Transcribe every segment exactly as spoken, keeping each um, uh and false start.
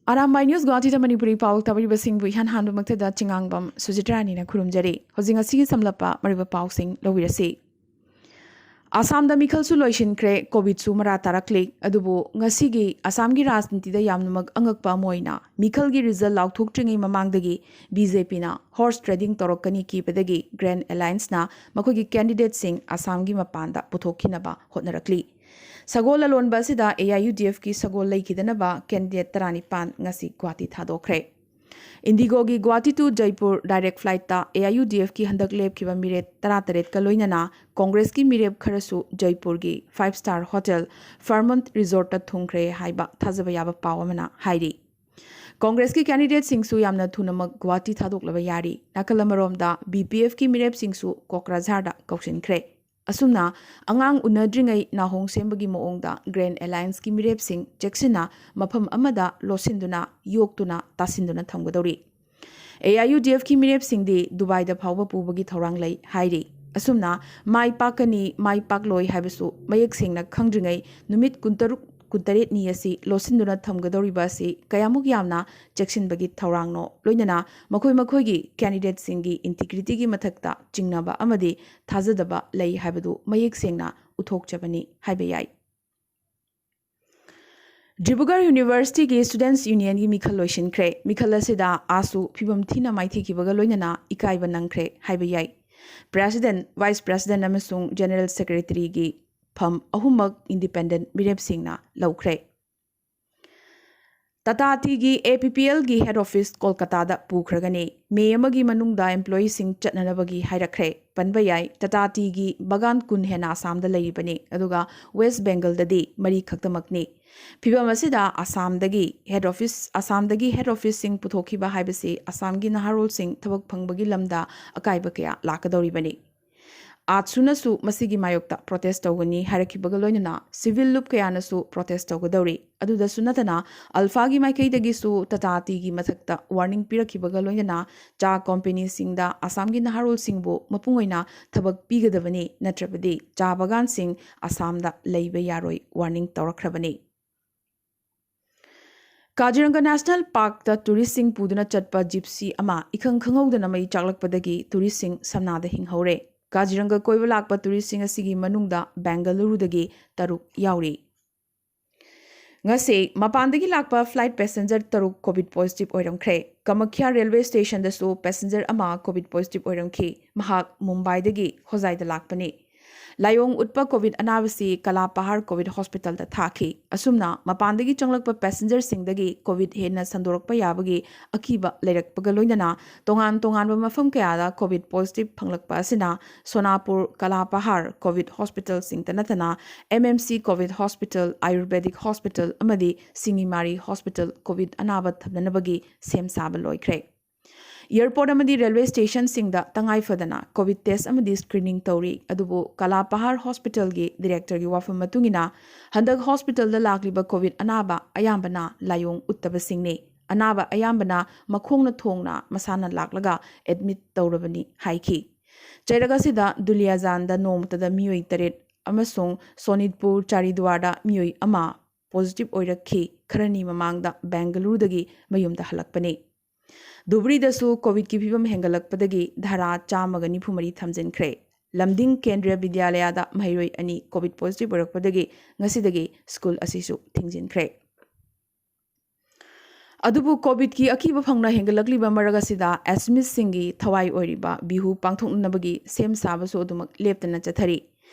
Arambai news ꯒꯨꯋꯥꯍꯥꯇꯤꯗ Manipuri ꯄꯥꯎ ꯇꯥꯕꯤꯔꯤꯕꯁꯤꯡꯕꯨ ꯏꯍꯥꯟ ꯍꯥꯟꯕ ꯃꯛꯇꯗ ꯆꯤꯉꯥꯡꯕꯝ ꯁꯨꯖꯤꯇ꯭ꯔꯥꯅꯤꯅ ꯈꯨꯔꯨꯝꯖꯔꯤ꯫ ꯍꯧꯖꯤꯛ ꯉꯁꯤꯒꯤ ꯁꯝꯂꯞꯄ ꯃꯔꯨꯑꯣꯏꯕ ꯄꯥꯎꯁꯤꯡ ꯂꯧꯕꯤꯔꯁꯤ꯫ ꯑꯁꯥꯝꯗ ꯃꯤꯈꯜꯁꯨ ꯂꯣꯏꯁꯤꯟꯈ꯭ꯔꯦ, ꯀꯣꯚꯤꯗꯁꯨ ꯃꯔꯥ ꯇꯥꯔꯛꯂꯤ꯫ ꯑꯗꯨꯕꯨ ꯉꯁꯤꯒꯤ ꯑꯁꯥꯝꯒꯤ ꯔꯥꯖꯅꯤꯇꯤꯗ ꯌꯥꯝꯅꯃꯛ ꯑꯉꯛꯄ ꯑꯃ ꯑꯣꯏꯅ ꯃꯤꯈꯜꯒꯤ ꯔꯤꯖꯜ ꯂꯥꯎꯊꯣꯛꯇ꯭ꯔꯤꯉꯩ ꯃꯃꯥꯡꯗꯒꯤ ꯕꯤ ꯖꯦ ꯄꯤꯅ ꯍꯣꯔꯁ ꯇ꯭ꯔꯦꯗꯤꯡ ꯇꯧꯔꯛꯀꯅꯤ ꯀꯤꯕꯗꯒꯤ ꯒ꯭ꯔꯦꯟ ꯑꯦꯂꯥꯏꯟꯁꯅ ꯃꯈꯣꯏꯒꯤ ꯀꯦꯟꯗꯤꯗꯦꯠꯁꯤꯡ ꯑꯁꯥꯝꯒꯤ ꯃꯄꯥꯟꯗ ꯄꯨꯊꯣꯛꯈꯤꯅꯕ ꯍꯣꯠꯅꯔꯛꯂꯤ꯫ ꯁꯒꯣꯜ ꯂꯂꯣꯟꯕ ꯑꯁꯤꯗ ꯑꯦ ꯑꯥꯏ ꯌꯨ ꯗꯤ ꯑꯦꯐꯀꯤ ꯁꯒꯣꯜ ꯂꯩꯈꯤꯗꯅꯕ ꯀꯦꯟꯗꯤꯗꯦꯠ ꯇꯔꯥꯅꯤꯄꯥꯟ ꯉꯁꯤ ꯒꯨꯋꯥꯍꯥꯇꯤ ꯊꯥꯗꯣꯛꯈ꯭ꯔꯦ꯫ ꯏꯟꯗꯤꯒꯣꯒꯤ ꯒꯨꯋꯥꯍꯥꯇꯤ to ꯖꯩꯄꯨꯔ ꯗꯥꯏꯔꯦꯛ ꯐ꯭ꯂꯥꯏꯠꯇ ꯑꯦ ꯑꯥꯏ ꯌꯨ ꯗꯤ ꯑꯦꯐꯀꯤ ꯍꯟꯗꯛ ꯂꯦꯞꯈꯤꯕ ꯃꯤꯔꯦꯞ ꯇꯔꯥꯇꯔꯦꯠꯀ ꯂꯣꯏꯅꯅ ꯀꯣꯡꯒ꯭ꯔꯦꯁꯀꯤ ꯃꯤꯔꯦꯞ ꯈꯔꯁꯨ ꯖꯩꯄꯨꯔꯒꯤ ꯐꯥꯏꯚ ꯁ꯭ꯇꯥꯔ ꯍꯣꯇꯦꯜ ꯐꯥꯔꯃꯟꯠ ꯔꯤꯖꯣꯔꯠꯇ ꯊꯨꯡꯈ꯭ꯔꯦ ꯍꯥꯏꯕ ꯊꯥꯖꯕ ꯌꯥꯕ ꯄꯥꯎ ꯑꯃꯅ ꯍꯥꯏꯔꯤ꯫ ꯀꯣꯡꯒ꯭ꯔꯦꯁꯀꯤ ꯀꯦꯟꯗꯤꯗꯦꯠꯁꯤꯡꯁꯨ ꯌꯥꯝꯅ ꯊꯨꯅꯃꯛ ꯒꯨꯋꯥꯍꯥꯇꯤ ꯊꯥꯗꯣꯛꯂꯕ ꯌꯥꯔꯤ꯫ ꯅꯥꯀꯜ ꯑꯃꯔꯣꯝꯗ ꯕꯤ ꯄꯤ ꯑꯦꯐꯀꯤ ꯃꯤꯔꯦꯞꯁꯤꯡꯁꯨ ꯀꯣꯀ꯭ꯔꯥꯖꯥꯔꯗ ꯀꯧꯁꯤꯟꯈ꯭ꯔꯦ꯫ ꯑꯁꯨꯝꯅ ꯑꯉꯥꯡ ꯎꯅꯗ꯭ꯔꯤꯉꯩ ꯅꯥꯍꯣꯡ ꯁꯦꯝꯕꯒꯤ ꯃꯑꯣꯡꯗ ꯒ꯭ꯔꯦꯟ ꯑꯦꯂꯥꯏꯟꯁꯀꯤ ꯃꯤꯔꯦꯞꯁꯤꯡ ꯆꯦꯛꯁꯤꯟꯅ ꯃꯐꯝ ꯑꯃꯗ ꯂꯣꯠꯁꯤꯟꯗꯨꯅ, ꯌꯣꯛꯇꯨꯅ, ꯇꯥꯁꯤꯟꯗꯨꯅ ꯊꯝꯒꯗꯧꯔꯤ꯫ ꯑꯦ ꯑꯥꯏ ꯌꯨ ꯗꯤ ꯑꯦꯐꯀꯤ ꯃꯤꯔꯦꯞꯁꯤꯡꯗꯤ ꯗꯨꯕꯥꯏꯗ ꯐꯥꯎꯕ ꯄꯨꯕꯒꯤ ꯊꯧꯔꯥꯡ ꯂꯩ ꯍꯥꯏꯔꯤ꯫ ꯑꯁꯨꯝꯅ ꯃꯥꯏ ꯄꯥꯛꯀꯅꯤ, ꯃꯥꯏ ꯄꯥꯛꯂꯣꯏ ꯍꯥꯏꯕꯁꯨ ꯃꯌꯦꯛ ꯁꯦꯡꯅ ꯈꯪꯗ꯭ꯔꯤꯉꯩ ꯅꯨꯃꯤꯠ ꯀꯨꯟꯇꯔꯨꯛ, ꯀꯨꯟꯇꯔꯦꯠꯅꯤ ꯑꯁꯤ ꯂꯣꯠꯁꯤꯟꯗꯨꯅ ꯊꯝꯒꯗꯧꯔꯤꯕ ꯑꯁꯤ ꯀꯌꯥꯃꯨꯛ ꯌꯥꯝꯅ ꯆꯦꯛꯁꯤꯟꯕꯒꯤ ꯊꯧꯔꯥꯡꯅꯣ, ꯂꯣꯏꯅꯅ ꯃꯈꯣꯏ ꯃꯈꯣꯏꯒꯤ ꯀꯦꯟꯗꯤꯗꯦꯠꯁꯤꯡꯒꯤ ꯏꯟꯇꯤꯒ꯭ꯔꯤꯇꯤꯒꯤ ꯃꯊꯛꯇ ꯆꯤꯡꯅꯕ ꯑꯃꯗꯤ ꯊꯥꯖꯗꯕ ꯂꯩ ꯍꯥꯏꯕꯗꯨ ꯃꯌꯦꯛ ꯁꯦꯡꯅ ꯎꯠꯊꯣꯛꯆꯕꯅꯤ ꯍꯥꯏꯕ ꯌꯥꯏ꯫ ꯗꯤꯕ꯭ꯔꯨꯒꯔ ꯌꯨꯅꯤꯚꯔꯁꯤꯇꯤꯒꯤ ꯁ꯭ꯇꯨꯗꯦꯟꯠꯁ ꯌꯨꯅꯤꯌꯟꯒꯤ ꯃꯤꯈꯜ ꯂꯣꯏꯁꯤꯟꯈ꯭ꯔꯦ꯫ ꯃꯤꯈꯜ ꯑꯁꯤꯗ ꯑꯥꯁꯨ ꯐꯤꯕꯝ ꯊꯤꯅ ꯃꯥꯏꯊꯤꯈꯤꯕꯒ ꯂꯣꯏꯅꯅ ꯏꯀꯥꯏꯕ ꯅꯪꯈ꯭ꯔꯦ ꯍꯥꯏꯕ ꯌꯥꯏ꯫ ꯄ꯭ꯔꯦꯁꯤꯗꯦꯟꯠ, ꯚꯥꯏꯁ ꯄ꯭ꯔꯦꯁꯤꯗꯦꯟꯠ ꯑꯃꯁꯨꯡ ꯖꯦꯅꯔꯦꯜ ꯁꯦꯀ꯭ꯔꯦꯇꯔꯤꯒꯤ ꯐꯝ ꯑꯍꯨꯝꯃꯛ ꯏꯟꯗꯤꯄꯦꯟꯗꯦꯟꯠ ꯃꯤꯔꯦꯞꯁꯤꯡꯅ ꯂꯧꯈ꯭ꯔꯦ꯫ ꯇꯥꯇꯥ ꯇꯤꯒꯤ ꯑꯦ ꯄꯤ ꯄꯤ ꯑꯦꯜꯒꯤ ꯍꯦꯗ ꯑꯣꯐꯤꯁ ꯀꯣꯜꯀꯇꯥꯗ ꯄꯨꯈ꯭ꯔꯒꯅꯤ꯫ ꯃꯦ ꯑꯃꯒꯤ ꯃꯅꯨꯡꯗ ꯑꯦꯝꯄ꯭ꯂꯣꯌꯤꯁꯤꯡ ꯆꯠꯅꯅꯕꯒꯤ ꯍꯥꯏꯔꯛꯈ꯭ꯔꯦ꯫ ꯄꯟꯕ ꯌꯥꯏ, ꯇꯥꯇꯥ ꯇꯤꯒꯤ ꯕꯒꯥꯟ ꯀꯨꯟ ꯍꯦꯟꯅ ꯑꯁꯥꯝꯗ ꯂꯩꯔꯤꯕꯅꯤ, ꯑꯗꯨꯒ ꯋꯦꯁ ꯕꯦꯡꯒꯜꯗꯗꯤ ꯃꯔꯤ ꯈꯛꯇꯃꯛꯅꯤ꯫ ꯐꯤꯕꯝ ꯑꯁꯤꯗ ꯑꯁꯥꯝꯗꯒꯤ ꯍꯦꯗ ꯑꯣꯐꯤꯁ, ꯑꯁꯥꯝꯗꯒꯤ ꯍꯦꯗ ꯑꯣꯐꯤꯁꯁꯤꯡ ꯄꯨꯊꯣꯛꯈꯤꯕ ꯍꯥꯏꯕꯁꯤ ꯑꯁꯥꯝꯒꯤ ꯅꯍꯥꯔꯣꯜꯁꯤꯡ ꯊꯕꯛ ꯐꯪꯕꯒꯤ ꯂꯝꯗ ꯑꯀꯥꯏꯕ ꯀꯌꯥ ꯂꯥꯛꯀꯗꯧꯔꯤꯕꯅꯤ꯫ ꯑꯥꯖꯁꯨꯅꯁꯨ ꯃꯁꯤꯒꯤ ꯃꯥꯌꯣꯛꯇ ꯄ꯭ꯔꯣꯇꯦꯁ ꯇꯧꯒꯅꯤ ꯍꯥꯏꯔꯛꯈꯤꯕꯒ ꯂꯣꯏꯅꯅ ꯁꯤꯚꯤꯜ ꯂꯨꯞ ꯀꯌꯥꯅꯁꯨ ꯄ꯭ꯔꯣꯇꯦꯁ ꯇꯧꯒꯗꯧꯔꯤ꯫ ꯑꯗꯨꯗꯁꯨ ꯅꯠꯇꯅ ꯑꯜꯐꯥꯒꯤ ꯃꯥꯏꯀꯩꯗꯒꯤꯁꯨ ꯇꯥꯇꯥ ꯇꯤꯒꯤ ꯃꯊꯛꯇ ꯋꯥꯔꯅꯤꯡ ꯄꯤꯔꯛꯈꯤꯕꯒ ꯂꯣꯏꯅꯅ ꯆꯥ ꯀꯣꯝꯄꯦꯅꯤꯁꯤꯡꯗ ꯑꯁꯥꯝꯒꯤ ꯅꯍꯥꯔꯣꯜꯁꯤꯡꯕꯨ ꯃꯄꯨꯡ ꯑꯣꯏꯅ ꯊꯕꯛ ꯄꯤꯒꯗꯕꯅꯤ, ꯅꯠꯇ꯭ꯔꯕꯗꯤ ꯆꯥ ꯕꯒꯥꯟꯁꯤꯡ ꯑꯁꯥꯝꯗ ꯂꯩꯕ ꯌꯥꯔꯣꯏ ꯋꯥꯔꯅꯤꯡ ꯇꯧꯔꯛꯈ꯭ꯔꯕꯅꯤ꯫ ꯀꯥꯖꯤꯔꯪꯒ ꯅꯦꯁꯅꯦꯜ ꯄꯥꯔꯛꯇ ꯇꯨꯔꯤꯁꯁꯤꯡ ꯄꯨꯗꯨꯅ ꯆꯠꯄ ꯖꯤꯞꯁꯤ ꯑꯃ ꯏꯈꯪ ꯈꯪꯍꯧꯗꯅ ꯃꯩ ꯆꯥꯛꯂꯛꯄꯗꯒꯤ ꯇꯨꯔꯤꯁꯁꯤꯡ ꯁꯝꯅꯥꯗ ꯍꯤꯡꯍꯧꯔꯦ꯫ ꯀꯥꯖꯤꯔꯪꯒ ꯀꯣꯏꯕ ꯂꯥꯛꯄ ꯇꯨꯔꯤꯁꯁꯤꯡ ꯑꯁꯤꯒꯤ ꯃꯅꯨꯡꯗ ꯕꯦꯡꯒꯂꯨꯔꯨꯗꯒꯤ ꯇꯔꯨꯛ ꯌꯥꯎꯔꯤ꯫ ꯉꯁꯤ ꯃꯄꯥꯟꯗꯒꯤ ꯂꯥꯛꯄ ꯐ꯭ꯂꯥꯏꯠ ꯄꯦꯁꯦꯟꯖꯔ ꯇꯔꯨꯛ ꯀꯣꯚꯤꯗ ꯄꯣꯖꯤꯇꯤꯚ ꯑꯣꯏꯔꯝꯈ꯭ꯔꯦ꯫ ꯀꯃꯈ꯭ꯌꯥ ꯔꯦꯜꯋꯦ ꯁ꯭ꯇꯦꯁꯟꯗꯁꯨ ꯄꯦꯁꯦꯟꯖꯔ ꯑꯃ ꯀꯣꯚꯤꯗ ꯄꯣꯖꯤꯇꯤꯚ ꯑꯣꯏꯔꯝꯈꯤ꯫ ꯃꯍꯥꯛ ꯃꯨꯝꯕꯥꯏꯗꯒꯤ ꯍꯣꯖꯥꯏꯗ ꯂꯥꯛꯄꯅꯤ꯫ ꯂꯥꯏꯑꯣꯡ ꯎꯠꯄ ꯀꯣꯚꯤꯗ ꯑꯅꯥꯕꯁꯤ ꯀꯂꯥ ꯄꯍꯥꯔ ꯀꯣꯚꯤꯗ ꯍꯣꯁꯄꯤꯇꯥꯜꯗ ꯊꯥꯈꯤ꯫ ꯑꯁꯨꯝꯅ ꯃꯄꯥꯟꯗꯒꯤ ꯆꯪꯂꯛꯄ ꯄꯦꯁꯦꯟꯖꯔꯁꯤꯡꯗꯒꯤ ꯀꯣꯚꯤꯗ ꯍꯦꯟꯅ ꯁꯟꯗꯣꯔꯛꯄ ꯌꯥꯕꯒꯤ ꯑꯀꯤꯕ ꯂꯩꯔꯛꯄꯒ ꯂꯣꯏꯅꯅ ꯇꯣꯉꯥꯟ ꯇꯣꯉꯥꯟꯕ ꯃꯐꯝ ꯀꯌꯥꯗ ꯀꯣꯚꯤꯗ ꯄꯣꯖꯤꯇꯤꯚ ꯐꯪꯂꯛꯄ ꯑꯁꯤꯅ ꯁꯣꯅꯥꯄꯨꯔ, ꯀꯂꯥ ꯄꯍꯥꯔ ꯀꯣꯚꯤꯗ ꯍꯣꯁꯄꯤꯇꯥꯜꯁꯤꯡꯇ ꯅꯠꯇꯅ M M C Covid hospital, Ayurvedic hospital ꯑꯃꯗꯤ ꯁꯤꯡꯒꯤꯃꯥꯔꯤ ꯍꯣꯁꯄꯤꯇꯥꯜ ꯀꯣꯚꯤꯗ ꯑꯅꯥꯕ ꯊꯝꯅꯅꯕꯒꯤ ꯁꯦꯝ ꯁꯥꯕ ꯂꯣꯏꯈ꯭ꯔꯦ꯫ ꯑꯦꯌꯔꯄꯣꯔꯠ ꯑꯃꯗꯤ ꯔꯦꯜꯋꯦ ꯁ꯭ꯇꯦꯁꯟꯁꯤꯡꯗ ꯇꯉꯥꯏ ꯐꯗꯅ ꯀꯣꯚꯤꯗ ꯇꯦꯁ ꯑꯃꯗꯤ ꯁ꯭ꯀ꯭ꯔꯤꯅꯤꯡ ꯇꯧꯔꯤ꯫ ꯑꯗꯨꯕꯨ ꯀꯂꯥ ꯄꯍꯥꯔ ꯍꯣꯁꯄꯤꯇꯥꯜꯒꯤ ꯗꯤꯔꯦꯛꯇꯔꯒꯤ ꯋꯥꯐꯝ ꯃꯇꯨꯡ ꯏꯟꯅ, ꯍꯟꯗꯛ ꯍꯣꯁꯄꯤꯇꯥꯜꯗ ꯂꯥꯛꯂꯤꯕ ꯀꯣꯚꯤꯗ ꯑꯅꯥꯕ ꯑꯌꯥꯝꯕꯅ ꯂꯥꯏꯑꯣꯡ ꯎꯠꯇꯕꯁꯤꯡꯅꯤ꯫ ꯑꯅꯥꯕ ꯑꯌꯥꯝꯕꯅ ꯃꯈꯣꯡꯅ ꯊꯣꯡꯅ ꯃꯁꯥꯅ ꯂꯥꯛꯂꯒ ꯑꯦꯗꯃꯤꯠ ꯇꯧꯔꯕꯅꯤ ꯍꯥꯏꯈꯤ꯫ ꯆꯩꯔꯛ ꯑꯁꯤꯗ ꯗꯨꯂꯤꯌꯥꯖꯥꯟꯗ ꯅꯣꯡꯃꯇꯗ ꯃꯤꯑꯣꯏ ꯇꯔꯦꯠ ꯑꯃꯁꯨꯡ ꯁꯣꯅꯤꯠꯄꯨꯔ ꯆꯥꯔꯤꯗ꯭ꯋꯥꯔꯗ ꯃꯤꯑꯣꯏ ꯑꯃ ꯄꯣꯖꯤꯇꯤꯚ ꯑꯣꯏꯔꯛꯈꯤ꯫ ꯈꯔꯅꯤ ꯃꯃꯥꯡꯗ ꯕꯦꯡꯒꯂꯨꯔꯨꯗꯒꯤ ꯃꯌꯨꯝꯗ ꯍꯜꯂꯛꯄꯅꯤ꯫ ꯙꯨꯕ꯭ꯔꯤꯗꯁꯨ ꯀꯣꯚꯤꯗꯀꯤ ꯐꯤꯚꯝ ꯍꯦꯟꯒꯠꯂꯛꯄꯗꯒꯤ ꯙꯥꯔꯥ ꯆꯥꯝꯃꯒ ꯅꯤꯐꯨ ꯃꯔꯤ ꯊꯝꯖꯤꯟꯈ꯭ꯔꯦ꯫ ꯂꯝꯗꯤꯡ ꯀꯦꯟꯗ꯭ꯔꯤꯌ ꯕꯤꯗ꯭ꯌꯥꯂꯌꯥꯗ ꯃꯍꯩꯔꯣꯏ ꯑꯅꯤ ꯀꯣꯚꯤꯗ ꯄꯣꯖꯤꯇꯤꯚ ꯑꯣꯏꯔꯛꯄꯗꯒꯤ ꯉꯁꯤꯗꯒꯤ ꯁ꯭ꯀꯨꯜ ꯑꯁꯤꯁꯨ ꯊꯤꯡꯖꯤꯟꯈ꯭ꯔꯦ꯫ ꯑꯗꯨꯕꯨ ꯀꯣꯚꯤꯗꯀꯤ ꯑꯀꯤꯕ ꯐꯪꯅ ꯍꯦꯟꯒꯠꯂꯛꯂꯤꯕ ꯃꯔꯛ ꯑꯁꯤꯗ ꯑꯦꯁꯃꯤꯁꯁꯤꯡꯒꯤ ꯊꯋꯥꯏ ꯑꯣꯏꯔꯤꯕ ꯕꯤꯍꯨ ꯄꯥꯡꯊꯣꯛꯅꯅꯕꯒꯤ ꯁꯦꯝ ꯁꯥꯕꯁꯨ ꯑꯗꯨꯃꯛ ꯂꯦꯞꯇꯅ ꯆꯠꯊꯔꯤ꯫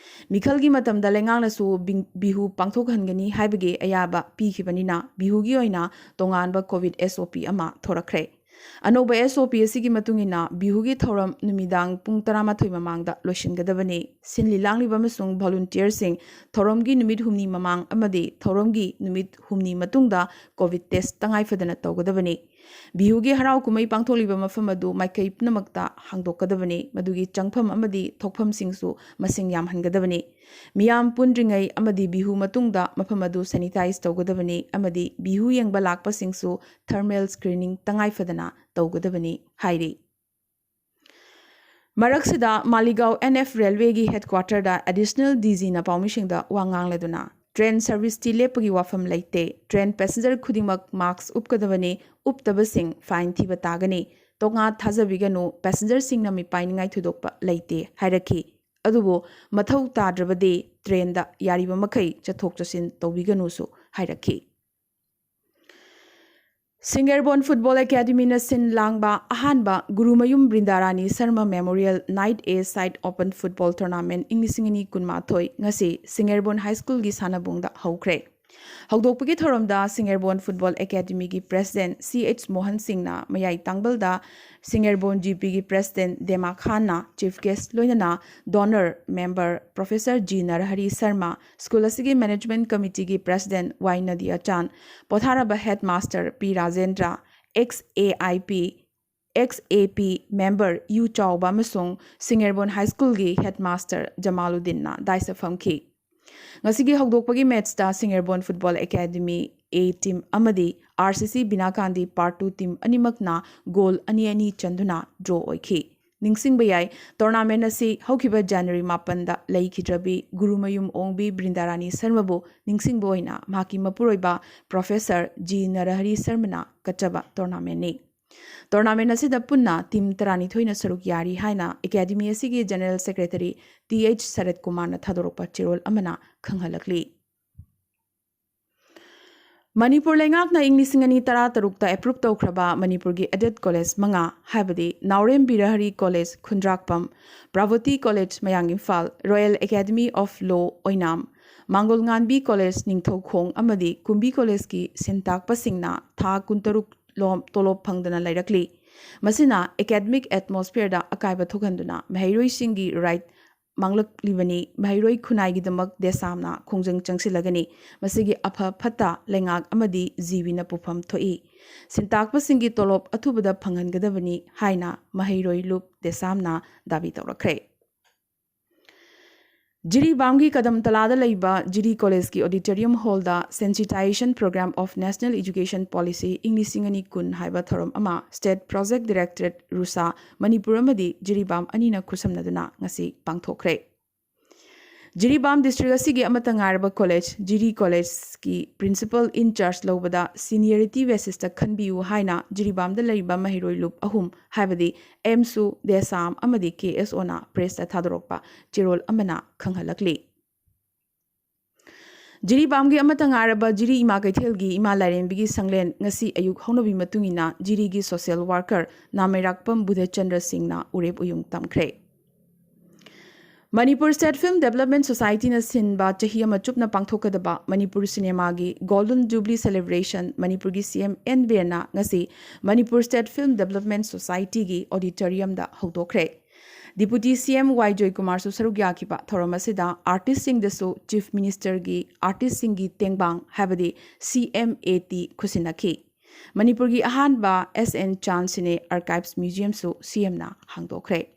ꯃꯤꯈꯜꯒꯤ ꯃꯇꯝꯗ ꯂꯩꯉꯥꯛꯅꯁꯨ ꯕꯤ-, ꯕꯤꯍꯨ ꯄꯥꯡꯊꯣꯛꯍꯟꯒꯅꯤ ꯍꯥꯏꯕꯒꯤ ꯑꯌꯥꯕ ꯄꯤꯈꯤꯕꯅꯤꯅ ꯕꯤꯍꯨꯒꯤ ꯑꯣꯏꯅ ꯇꯣꯉꯥꯟꯕ ꯀꯣꯚꯤꯗ ꯑꯦꯁ ꯑꯣ ꯄꯤ ꯑꯃ ꯊꯣꯔꯛꯈ꯭ꯔꯦ꯫ ꯑꯅꯧꯕ ꯑꯦꯁ ꯑꯣ ꯄꯤ ꯑꯁꯤꯒꯤ ꯃꯇꯨꯡ ꯏꯟꯅ ꯕꯤꯍꯨꯒꯤ ꯊꯧꯔꯝ ꯅꯨꯃꯤꯗꯥꯡ ꯄꯨꯡ ꯇꯔꯥꯃꯥꯊꯣꯏ ꯃꯃꯥꯡꯗ ꯂꯣꯏꯁꯤꯟꯒꯗꯕꯅꯤ꯫ ꯁꯤꯟꯂꯤ ꯂꯥꯡꯂꯤꯕ ꯑꯃꯁꯨꯡ ꯚꯣꯂꯨꯟꯇꯤꯌꯔꯁꯤꯡ ꯊꯧꯔꯝꯒꯤ ꯅꯨꯃꯤꯠ ꯍꯨꯝꯅꯤ ꯃꯃꯥꯡ ꯑꯃꯗꯤ ꯊꯧꯔꯝꯒꯤ ꯅꯨꯃꯤꯠ ꯍꯨꯝꯅꯤ ꯃꯇꯨꯡꯗ ꯀꯣꯚꯤꯗ ꯇꯦꯁ ꯇꯉꯥꯏ ꯐꯗꯅ ꯇꯧꯒꯗꯕꯅꯤ꯫ ꯕꯤꯍꯨꯒꯤ ꯍꯔꯥꯎ ꯀꯨꯝꯍꯩ ꯄꯥꯡꯊꯣꯛꯂꯤꯕ ꯃꯐꯝ ꯑꯗꯨ ꯃꯥꯏꯀꯩ ꯄꯨꯝꯅꯃꯛꯇ ꯍꯥꯡꯗꯣꯛꯀꯗꯕꯅꯤ꯫ ꯃꯗꯨꯒꯤ ꯆꯪꯐꯝ ꯑꯃꯗꯤ ꯊꯣꯛꯐꯝꯁꯤꯡꯁꯨ ꯃꯁꯤꯡ ꯌꯥꯝꯍꯟꯒꯗꯕꯅꯤ꯫ ꯃꯤꯌꯥꯝ ꯄꯨꯟꯗ꯭ꯔꯤꯉꯩ ꯑꯃꯗꯤ ꯕꯤꯍꯨ ꯃꯇꯨꯡꯗ ꯃꯐꯝ ꯑꯗꯨ ꯁꯦꯅꯤꯇꯥꯏꯖ ꯇꯧꯒꯗꯕꯅꯤ ꯑꯃꯗꯤ ꯕꯤꯍꯨ ꯌꯦꯡꯕ ꯂꯥꯛꯄꯁꯤꯡꯁꯨ ꯊꯔꯃꯦꯜ ꯁ꯭ꯀ꯭ꯔꯤꯅꯤꯡ ꯇꯉꯥꯏ ꯐꯗꯅ ꯇꯧꯒꯗꯕꯅꯤ ꯍꯥꯏꯔꯤ꯫ ꯃꯔꯛꯁꯤꯗ ꯃꯥꯂꯤꯒꯥꯎ ꯑꯦꯟ ꯑꯦꯐ ꯔꯦꯜꯋꯦꯒꯤ ꯍꯦꯗꯀ꯭ꯋꯥꯇꯔꯗ ꯑꯦꯗꯤꯁꯅꯦꯜ ꯗꯤ ꯖꯤꯅ ꯄꯥꯎꯃꯤꯁꯤꯡꯗ ꯋꯥ ꯉꯥꯡꯂꯗꯨꯅ ꯇ꯭ꯔꯦꯟ ꯁꯔꯚꯤꯁꯇꯤ ꯂꯦꯞꯄꯒꯤ ꯋꯥꯐꯝ ꯂꯩꯇꯦ꯫ ꯇ꯭ꯔꯦꯟ ꯄꯦꯁꯦꯟꯖꯔ ꯈꯨꯗꯤꯡꯃꯛ ꯃꯥꯁꯛ ꯎꯞꯀꯗꯕꯅꯤ, ꯎꯞꯇꯕꯁꯤꯡ ꯐꯥꯏꯟ ꯊꯤꯕ ꯇꯥꯒꯅꯤ꯫ ꯇꯣꯉꯥ ꯊꯥꯖꯕꯤꯒꯅꯨ, ꯄꯦꯁꯦꯟꯖꯔꯁꯤꯡꯅ ꯃꯤꯄꯥꯏꯅꯤꯡꯉꯥꯏ ꯊꯣꯏꯗꯣꯛꯄ ꯂꯩꯇꯦ ꯍꯥꯏꯔꯛꯈꯤ꯫ ꯑꯗꯨꯕꯨ ꯃꯊꯧ ꯇꯥꯗ꯭ꯔꯕꯗꯤ ꯇ꯭ꯔꯦꯟꯗ ꯌꯥꯔꯤꯕ ꯃꯈꯩ ꯆꯠꯊꯣꯛ ꯆꯠꯁꯤꯟ ꯇꯧꯕꯤꯒꯅꯨꯁꯨ ꯍꯥꯏꯔꯛꯈꯤ꯫ ꯁꯤꯡꯒꯦꯔꯕꯣꯟ ꯐꯨꯠꯕꯣꯜ ꯑꯦꯀꯥꯗꯃꯤꯅ ꯁꯤꯟ ꯂꯥꯡꯕ ꯑꯍꯥꯟꯕ ꯒꯨꯔꯨꯃꯌꯨꯝ ꯕ꯭ꯔꯤꯟꯗꯥꯔꯥꯅꯤ ꯁꯔꯃ ꯃꯦꯃꯣꯔꯤꯌꯦꯜ ꯅꯥꯏꯠ ꯑꯦ ꯁꯥꯏꯠ ꯑꯣꯄꯟ ꯐꯨꯠꯕꯣꯜ ꯇꯣꯔꯅꯥꯃꯦꯟꯠ ꯏꯪ ꯂꯤꯁꯤꯡ ꯑꯅꯤ ꯀꯨꯟꯃꯥꯊꯣꯏ ꯉꯁꯤ ꯁꯤꯡꯒꯦꯔꯕꯣꯟ ꯍꯥꯏ ꯁ꯭ꯀꯨꯜꯒꯤ ꯁꯥꯟꯅꯕꯨꯡꯗ ꯍꯧꯈ꯭ꯔꯦ꯫ ꯍꯧꯗꯣꯛꯄꯒꯤ ꯊꯧꯔꯝꯗ ꯁꯤꯡꯒꯦꯔꯕꯣꯟ ꯐꯨꯠꯕꯣꯜ ꯑꯦꯀꯥꯗꯃꯤꯒꯤ ꯄ꯭ꯔꯦꯁꯤꯗꯦꯟꯠ ꯁꯤ ꯑꯩꯆ ꯃꯣꯍꯟ ꯁꯤꯡꯅ ꯃꯌꯥꯏ ꯇꯥꯡꯕꯜꯗ ꯁꯤꯡꯒꯦꯔꯕꯣꯟ ꯖꯤ ꯄꯤꯒꯤ ꯄ꯭ꯔꯦꯁꯤꯗꯦꯟꯠ ꯗꯦꯃꯥ ꯈꯥꯟꯅ ꯆꯤꯐ ꯒꯦꯁ꯭ꯠ ꯂꯣꯏꯅꯅ donor member professor G Narahari Sarma, school ꯑꯁꯤꯒꯤ ꯃꯦꯅꯦꯖꯃꯦꯟꯠ ꯀꯃꯤꯇꯤꯒꯤ ꯄ꯭ꯔꯦꯁꯤꯗꯦꯟꯠ ꯋꯥꯏ ꯅꯗꯤꯌꯥꯆꯥꯟ, ꯄꯣꯊꯥꯔꯕ headmaster P Rajendra, ex A I P, ex A P member U Chaoba ꯑꯃꯁꯨꯡ ꯁꯤꯡꯒꯦꯔꯕꯣꯟ ꯍꯥꯏ ꯁ꯭ꯀꯨꯜꯒꯤ ꯍꯦꯗꯃꯥꯁꯇꯔ ꯖꯃꯥꯂꯨꯗꯤꯟꯅ ꯗꯥꯏꯁꯇ ꯐꯝꯈꯤ꯫ ꯉꯁꯤꯒꯤ ꯍꯧꯗꯣꯛꯄꯒꯤ ꯃꯦꯠꯆꯇ ꯁꯤꯡꯒꯦꯔꯕꯣꯟ ꯐꯨꯠꯕꯣꯜ ꯑꯦꯀꯥꯗꯃꯤ ꯑꯦ ꯇꯤꯝ ꯑꯃꯗꯤ ꯑꯥꯔ ꯁꯤ ꯁꯤ ꯕꯤꯅꯥꯀꯥꯟꯗꯤ ꯄꯥꯔꯠ ꯇꯨ ꯇꯤꯝ ꯑꯅꯤꯃꯛꯅ ꯒꯣꯜ ꯑꯅꯤ ꯑꯅꯤ ꯆꯟꯗꯨꯅ ꯗ꯭ꯔꯣ ꯑꯣꯏꯈꯤ꯫ ꯅꯤꯡꯁꯤꯡꯕ ꯌꯥꯏ, ꯇꯣꯔꯅꯥꯃꯦꯟ ꯑꯁꯤ ꯍꯧꯈꯤꯕ ꯖꯅꯋꯥꯔꯤ ꯃꯥꯄꯟꯗ ꯂꯩꯈꯤꯗ꯭ꯔꯕꯤ ꯒꯨꯔꯨꯃꯌꯨꯝ ꯑꯣꯡꯕꯤ ꯕ꯭ꯔꯤꯟꯗꯥꯔꯥꯅꯤ ꯁꯔꯃꯕꯨ ꯅꯤꯡꯁꯤꯡꯕ ꯑꯣꯏꯅ ꯃꯍꯥꯛꯀꯤ ꯃꯄꯨꯔꯣꯏꯕ ꯄ꯭ꯔꯣꯐꯦꯁꯔ ꯖꯤ ꯅꯔꯍꯔꯤ ꯁꯔꯃꯅ ꯀꯠꯆꯕ ꯇꯣꯔꯅꯥꯃꯦꯟꯅꯤ꯫ ꯇꯣꯔꯅꯥꯃꯦꯟ ꯑꯁꯤꯗ ꯄꯨꯟꯅ ꯇꯤꯝ ꯇꯔꯥꯅꯤꯊꯣꯏꯅ ꯁꯔꯨꯛ ꯌꯥꯔꯤ ꯍꯥꯏꯅ ꯑꯦꯀꯥꯗꯃꯤ ꯑꯁꯤꯒꯤ ꯖꯦꯅꯔꯦꯜ ꯁꯦꯀ꯭ꯔꯦꯇꯔꯤ ꯇꯤ ꯑꯩꯆ ꯁꯔꯠ ꯀꯨꯃꯥꯔꯅ ꯊꯥꯗꯣꯔꯛꯄ ꯆꯦꯔꯣꯜ ꯑꯃꯅ ꯈꯪꯍꯜꯂꯛꯂꯤ꯫ ꯃꯅꯤꯄꯨꯔ ꯂꯩꯉꯥꯛꯅ ꯏꯪ ꯂꯤꯁꯤꯡ ꯑꯅꯤ ꯇꯔꯥ ꯇꯔꯨꯛꯇ ꯑꯦꯄ꯭ꯔꯨꯞ ꯇꯧꯈ꯭ꯔꯕ ꯃꯅꯤꯄꯨꯔꯒꯤ ꯑꯦꯗꯦꯗ ꯀꯣꯂꯦꯖ ꯃꯉꯥ, ꯍꯥꯏꯕꯗꯤ ꯅꯥꯎꯔꯦꯝ Birahari college Khundrakpam, Pravabati college Mayang Imphal, royal academy of law Oinam, Mangol Ngambi college Ningthoukhong ꯑꯃꯗꯤ ꯀꯨꯝꯕꯤ ꯀꯣꯂꯦꯖꯀꯤ ꯁꯤꯟ ꯇꯥꯛꯄꯁꯤꯡꯅ ꯊꯥ ꯀꯨꯟꯇꯔꯨꯛ ꯂꯣꯝ ꯇꯣꯂꯣꯞ ꯐꯪꯗꯅ ꯂꯩꯔꯛꯂꯤ꯫ ꯃꯁꯤꯅ ꯑꯦꯀꯥꯗꯃꯤꯛ ꯑꯦꯠꯃꯣꯁꯐꯤꯌꯔꯗ ꯑꯀꯥꯏꯕ ꯊꯣꯛꯍꯟꯗꯨꯅ ꯃꯍꯩꯔꯣꯏꯁꯤꯡꯒꯤ ꯔꯥꯏꯠ ꯃꯥꯡꯂꯛꯂꯤꯕꯅꯤ꯫ ꯃꯍꯩꯔꯣꯏ ꯈꯨꯟꯅꯥꯏꯒꯤꯗꯃꯛ ꯗꯦꯁꯥꯝꯅ ꯈꯣꯡꯖꯪ ꯆꯪꯁꯤꯜꯂꯒꯅꯤ꯫ ꯃꯁꯤꯒꯤ ꯑꯐ ꯐꯠꯇ ꯂꯩꯉꯥꯛ ꯑꯃꯗꯤ ꯖꯤꯕꯤꯅ ꯄꯨꯐꯝ ꯊꯣꯛꯏ꯫ ꯁꯤꯟꯇꯥꯛꯄꯁꯤꯡꯒꯤ ꯇꯣꯂꯣꯞ ꯑꯊꯨꯕꯗ ꯐꯪꯍꯟꯒꯗꯕꯅꯤ ꯍꯥꯏꯅ ꯃꯍꯩꯔꯣꯏ ꯂꯨꯞ ꯗꯦꯁꯥꯝꯅ ꯗꯥꯕꯤ ꯇꯧꯔꯛꯈ꯭ꯔꯦ꯫ ꯖꯤꯔꯤꯕꯥꯝꯒꯤ ꯀꯗꯝꯇꯂꯥꯗ ꯂꯩꯕ ꯖꯤꯔꯤ ꯀꯣꯂꯦꯖꯀꯤ ꯑꯣꯗꯤꯇꯣꯔꯤꯌꯝ ꯍꯣꯜꯗ Sensitization Program of National Education Policy ꯏꯪ ꯂꯤꯁꯤꯡ ꯑꯅꯤ ꯀꯨꯟ ꯍꯥꯏꯕ ꯊꯧꯔꯝ ꯑꯃ state project directorate, RUSA, Manipur ꯑꯃꯗꯤ ꯖꯤꯔꯤꯕꯥꯝ ꯑꯅꯤꯅ ꯈꯨꯠꯁꯝꯅꯗꯨꯅ ꯉꯁꯤ ꯄꯥꯡꯊꯣꯛꯈ꯭ꯔꯦ꯫ ꯖꯤꯔꯤꯕꯥꯝ ꯗꯤꯁꯇ꯭ꯔꯤꯛ ꯑꯁꯤꯒꯤ ꯑꯃꯠꯇ ꯉꯥꯏꯔꯕ ꯀꯣꯂꯦꯖ ꯖꯤꯔꯤ ꯀꯣꯂꯦꯖꯀꯤ ꯄ꯭ꯔꯤꯟꯁꯤꯄꯜ ꯏꯟ ꯆꯥꯔꯖ ꯂꯧꯕꯗ ꯁꯤꯅꯤꯌꯔꯤꯇꯤ ꯕꯦꯁꯤꯁꯇ ꯈꯟꯕꯤꯌꯨ ꯍꯥꯏꯅ ꯖꯤꯔꯤꯕꯥꯝꯗ ꯂꯩꯔꯤꯕ ꯃꯍꯩꯔꯣꯏ ꯂꯨꯞ ꯑꯍꯨꯝ, ꯍꯥꯏꯕꯗꯤ ꯑꯦꯝꯁꯨ, ꯗꯦꯁꯥꯝ ꯑꯃꯗꯤ ꯀꯦ ꯑꯦꯁ ꯑꯣꯅ ꯄ꯭ꯔꯦꯁꯇ ꯊꯥꯗꯣꯔꯛꯄ ꯆꯦꯔꯣꯜ ꯑꯃꯅ ꯈꯪꯍꯜꯂꯛꯂꯤ꯫ ꯖꯤꯔꯤꯕꯥꯝꯒꯤ ꯑꯃꯠꯇ ꯉꯥꯏꯔꯕ ꯖꯤꯔꯤ ꯏꯃꯥ ꯀꯩꯊꯦꯜꯒꯤ ꯏꯃꯥ ꯂꯥꯏꯔꯦꯝꯕꯤꯒꯤ ꯁꯪꯂꯦꯟ ꯉꯁꯤ ꯑꯌꯨꯛ ꯍꯧꯅꯕꯤ ꯃꯇꯨꯡ ꯏꯟꯅ ꯖꯤꯔꯤꯒꯤ ꯁꯣꯁꯤꯌꯦꯜ ꯋꯥꯔꯀꯔ ꯅꯥꯃꯩꯔꯥꯛꯄꯝ ꯕꯨꯙꯆꯟꯗ꯭ꯔ ꯁꯤꯡꯅ ꯎꯔꯦꯞ ꯎꯌꯨꯡ ꯇꯝꯈ꯭ꯔꯦ꯫ ꯃꯅꯤꯄꯨꯔ ꯁ꯭ꯇꯦꯠ ꯐꯤꯜꯝ ꯗꯦꯕꯂꯞꯃꯦꯟ ꯁꯣꯁꯥꯏꯇꯤꯅ ꯁꯤꯟꯕ ꯆꯍꯤ ꯑꯃ ꯆꯨꯞꯅ ꯄꯥꯡꯊꯣꯛꯀꯗꯕ ꯃꯅꯤꯄꯨꯔ ꯁꯤꯅꯦꯃꯥꯒꯤ ꯒꯣꯜꯗꯟ ꯖꯨꯕꯂꯤ ꯁꯦꯂꯦꯕ꯭ꯔꯦꯁꯟ ꯃꯅꯤꯄꯨꯔꯒꯤ ꯁꯤ ꯑꯦꯝ ꯑꯦꯟ ꯕꯤꯔꯦꯟꯅ ꯉꯁꯤ ꯃꯅꯤꯄꯨꯔ ꯁ꯭ꯇꯦꯠ ꯐꯤꯜꯝ ꯗꯦꯕꯂꯞꯃꯦꯟ ꯁꯣꯁꯥꯏꯇꯤꯒꯤ ꯑꯣꯗꯤꯇꯣꯔꯤꯌꯝꯗ ꯍꯧꯗꯣꯛꯈ꯭ꯔꯦ꯫ ꯗꯤꯄꯨꯇꯤ ꯁꯤ ꯑꯦꯝ ꯋꯥꯏ ꯖꯣꯏꯀꯨꯃꯥꯔꯁꯨ ꯁꯔꯨꯛ ꯌꯥꯈꯤꯕ ꯊꯧꯔꯝ ꯑꯁꯤꯗ ꯑꯥꯔꯇꯤꯁꯁꯤꯡꯗꯁꯨ ꯆꯤꯐ ꯃꯤꯅꯤꯁꯇꯔꯒꯤ ꯑꯥꯔꯇꯤꯁꯁꯤꯡꯒꯤ ꯇꯦꯡꯕꯥꯡ, ꯍꯥꯏꯕꯗꯤ ꯁꯤ ꯑꯦꯝ ꯑꯦ ꯇꯤ, ꯈꯨꯠꯁꯤꯟꯅꯈꯤ꯫ ꯃꯅꯤꯄꯨꯔꯒꯤ ꯑꯍꯥꯟꯕ ꯑꯦꯁ ꯑꯦꯟ ꯆꯥꯟ ꯁꯤꯅꯦ ꯑꯥꯔꯀꯥꯏꯚꯁ ꯃ꯭ꯌꯨꯖꯤꯌꯝꯁꯨ ꯁꯤ ꯑꯦꯝꯅ ꯍꯥꯡꯗꯣꯛꯈ꯭ꯔꯦ꯫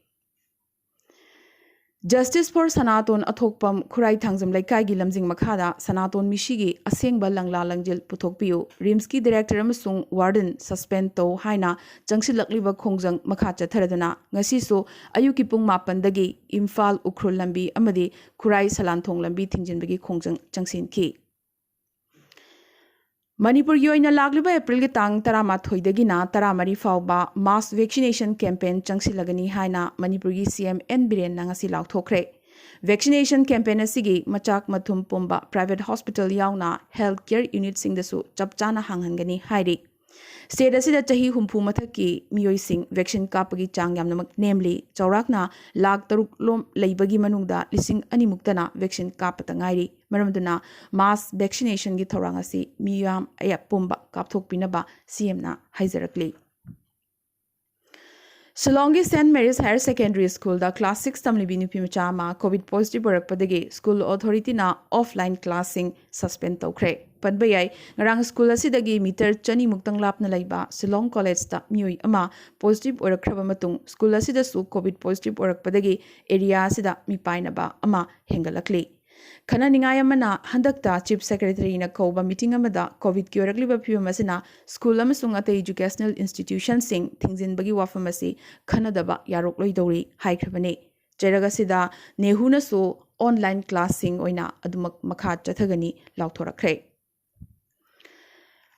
Justice for ꯁꯅꯥꯇꯣꯟ ꯑꯊꯣꯛꯄꯝ, ꯈꯨꯔꯥꯏ ꯊꯥꯡꯖꯝ ꯂꯩꯀꯥꯏꯒꯤ ꯂꯝꯖꯤꯡ ꯃꯈꯥꯗ ꯁꯅꯥꯇꯣꯟ ꯃꯤꯁꯤꯒꯤ ꯑꯁꯦꯡꯕ ꯂꯪꯂꯥ ꯂꯪꯖꯤꯜ ꯄꯨꯊꯣꯛꯄꯤꯌꯨ, ꯔꯤꯝꯁꯀꯤ ꯗꯤꯔꯦꯛꯇꯔ ꯑꯃꯁꯨꯡ ꯋꯥꯔꯗꯟ ꯁꯁꯄꯦꯟ ꯇꯧ ꯍꯥꯏꯅ ꯆꯪꯁꯤꯜꯂꯛꯂꯤꯕ ꯈꯣꯡꯖꯪ ꯃꯈꯥ ꯆꯠꯊꯔꯗꯨꯅ ꯉꯁꯤꯁꯨ ꯑꯌꯨꯛꯀꯤ ꯄꯨꯡ ꯃꯥꯄꯟꯗꯒꯤ ꯏꯝꯐꯥꯜ ꯎꯈ꯭ꯔꯨꯜ ꯂꯝꯕꯤ ꯑꯃꯗꯤ ꯈꯨꯔꯥꯏ ꯁꯂꯥꯟꯊꯣꯡ ꯂꯝꯕꯤ ꯊꯤꯡꯖꯤꯟꯕꯒꯤ ꯈꯣꯡꯖꯪ ꯆꯪꯁꯤꯟꯈꯤ꯫ ꯃꯅꯤꯄꯨꯔꯒꯤ ꯑꯣꯏꯅ ꯂꯥꯛꯂꯤꯕ ꯑꯦꯄ꯭ꯔꯤꯜꯒꯤ ꯇꯥꯡ ꯇꯔꯥꯃꯥꯊꯣꯏꯗꯒꯤꯅ ꯇꯔꯥꯃꯔꯤ ꯐꯥꯎꯕ mass vaccination campaign ꯆꯪꯁꯤꯜꯂꯒꯅꯤ ꯍꯥꯏꯅ ꯃꯅꯤꯄꯨꯔꯒꯤ ꯁꯤ ꯑꯦꯝ ꯑꯦꯟ ꯕꯤꯔꯦꯟꯅ ꯉꯁꯤ ꯂꯥꯎꯊꯣꯛꯈ꯭ꯔꯦ꯫ Vaccination campaign ꯑꯁꯤꯒꯤ ꯃꯆꯥꯛ ꯃꯊꯨꯝ ꯄꯨꯝꯕ private hospital ꯌꯥꯎꯅ health care unitꯁꯤꯡꯗꯁꯨ ꯆꯞ ꯆꯥꯅ ꯍꯥꯡꯍꯟꯒꯅꯤ ꯍꯥꯏꯔꯤ꯫ State ꯑꯁꯤꯗ ꯆꯍꯤ ꯍꯨꯝꯐꯨ ꯃꯊꯛꯀꯤ ꯃꯤꯑꯣꯏꯁꯤꯡ vaccine ꯀꯥꯞꯄꯒꯤ ꯆꯥꯡ ꯌꯥꯝꯅꯃꯛ ꯅꯦꯝꯂꯤ꯫ ꯆꯥꯎꯔꯥꯛꯅ ꯂꯥꯈ ꯇꯔꯨꯛ ꯂꯣꯝ ꯂꯩꯕꯒꯤ ꯃꯅꯨꯡꯗ ꯂꯤꯁꯤꯡ ꯑꯅꯤꯃꯨꯛꯇꯅ vaccine ꯀꯥꯞꯄꯇ ꯉꯥꯏꯔꯤ꯫ ꯃꯔꯝ ꯑꯗꯨꯅ mass vaccinationꯒꯤ ꯊꯧꯔꯥꯡ ꯑꯁꯤ ꯃꯤꯌꯥꯝ ꯑꯌꯥ-, ꯄꯨꯝꯕ ꯀꯥꯞꯊꯣꯛꯄꯤꯅꯕ ꯁꯤ ꯑꯦꯝꯅ ꯍꯥꯏꯖꯔꯛꯂꯤ꯫ ꯁꯤꯂꯣꯡꯒꯤ Saint Mary's Higher Secondary Schoolꯗ class six ꯇꯝꯂꯤꯕꯤ ꯅꯨꯄꯤ ꯃꯆꯥ ꯑꯃ COVID positive ꯑꯣꯏꯔꯛꯄꯗꯒꯤ school authorityꯅ offline classꯁꯤꯡ suspend ꯇꯧꯈ꯭ꯔꯦ꯫ ꯄꯟꯕ ꯌꯥꯏ, ꯉꯔꯥꯡ school ꯑꯁꯤꯗꯒꯤ meter ꯆꯅꯤꯃꯨꯛꯇꯪ ꯂꯥꯞꯅ ꯂꯩꯕ ꯁꯤꯂꯣꯡ collegeꯇ ꯃꯤꯑꯣꯏ ꯑꯃ positive ꯑꯣꯏꯔꯛꯈ꯭ꯔꯕ ꯃꯇꯨꯡ school ꯑꯁꯤꯗꯁꯨ COVID positive ꯑꯣꯏꯔꯛꯄꯗꯒꯤ area ꯑꯁꯤꯗ ꯃꯤꯄꯥꯏꯅꯕ ꯑꯃ ꯍꯦꯟꯒꯠꯂꯛꯂꯤ꯫ ꯈꯟꯅꯅꯤꯡꯉꯥꯏ ꯑꯃꯅ, ꯍꯟꯗꯛꯇ Chief Secretaryꯅ ꯀꯧꯕ meeting ꯑꯃꯗ COVIDꯀꯤ ꯑꯣꯏꯔꯛꯂꯤꯕ ꯐꯤꯕꯝ ꯑꯁꯤꯅ school ꯑꯃꯁꯨꯡ ꯑꯇꯩ educational institutionꯁꯤꯡ ꯊꯤꯡꯖꯤꯟꯕꯒꯤ ꯋꯥꯐꯝ ꯑꯁꯤ ꯈꯟꯅꯗꯕ ꯌꯥꯔꯣꯛꯂꯣꯏꯗꯧꯔꯤ ꯍꯥꯏꯈ꯭ꯔꯕꯅꯤ꯫ ꯆꯩꯔꯛ ꯑꯁꯤꯗ ꯅꯦꯍꯨꯅꯁꯨ ꯑꯣꯟꯂꯥꯏꯟ ꯀ꯭ꯂꯥꯁꯁꯤꯡ ꯑꯣꯏꯅ ꯑꯗꯨꯃꯛ ꯃꯈꯥ ꯆꯠꯊꯒꯅꯤ ꯂꯥꯎꯊꯣꯔꯛꯈ꯭ꯔꯦ꯫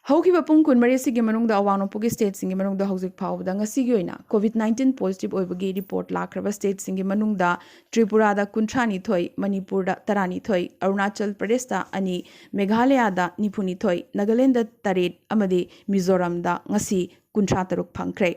ꯍꯧꯈꯤꯕ ꯄꯨꯡ ꯀꯨꯟꯃꯔꯤ ꯑꯁꯤꯒꯤ ꯃꯅꯨꯡꯗ ꯑꯋꯥꯡ ꯅꯣꯡꯄꯣꯛꯀꯤ ꯁ꯭ꯇꯦꯠꯁꯤꯡꯒꯤ ꯃꯅꯨꯡꯗ ꯍꯧꯖꯤꯛ ꯐꯥꯎꯕꯗ ꯉꯁꯤꯒꯤ ꯑꯣꯏꯅ ꯀꯣꯚꯤꯗ ꯅꯥꯏꯟꯇꯤꯟ ꯄꯣꯖꯤꯇꯤꯚ ꯑꯣꯏꯕꯒꯤ ꯔꯤꯄꯣꯔꯠ ꯂꯥꯛꯈ꯭ꯔꯕ ꯁ꯭ꯇꯦꯠꯁꯤꯡꯒꯤ ꯃꯅꯨꯡꯗ ꯇ꯭ꯔꯤꯄꯨꯔꯥꯗ ꯀꯨꯟꯊ꯭ꯔꯥꯅꯤꯊꯣꯏ, ꯃꯅꯤꯄꯨꯔꯗ ꯇꯔꯥꯅꯤꯊꯣꯏ, ꯑꯔꯨꯅꯥꯆꯜ ꯄ꯭ꯔꯗꯦꯁꯇ ꯑꯅꯤ, ꯃꯦꯘꯥꯂꯌꯥꯗ ꯅꯤꯐꯨꯅꯤꯊꯣꯏ, ꯅꯥꯒꯥꯂꯦꯟꯗ ꯇꯔꯦꯠ ꯑꯃꯗꯤ ꯃꯤꯖꯣꯔꯥꯝꯗ ꯉꯁꯤ ꯀꯨꯟꯊ꯭ꯔꯥ ꯇꯔꯨꯛ ꯐꯪꯈ꯭ꯔꯦ꯫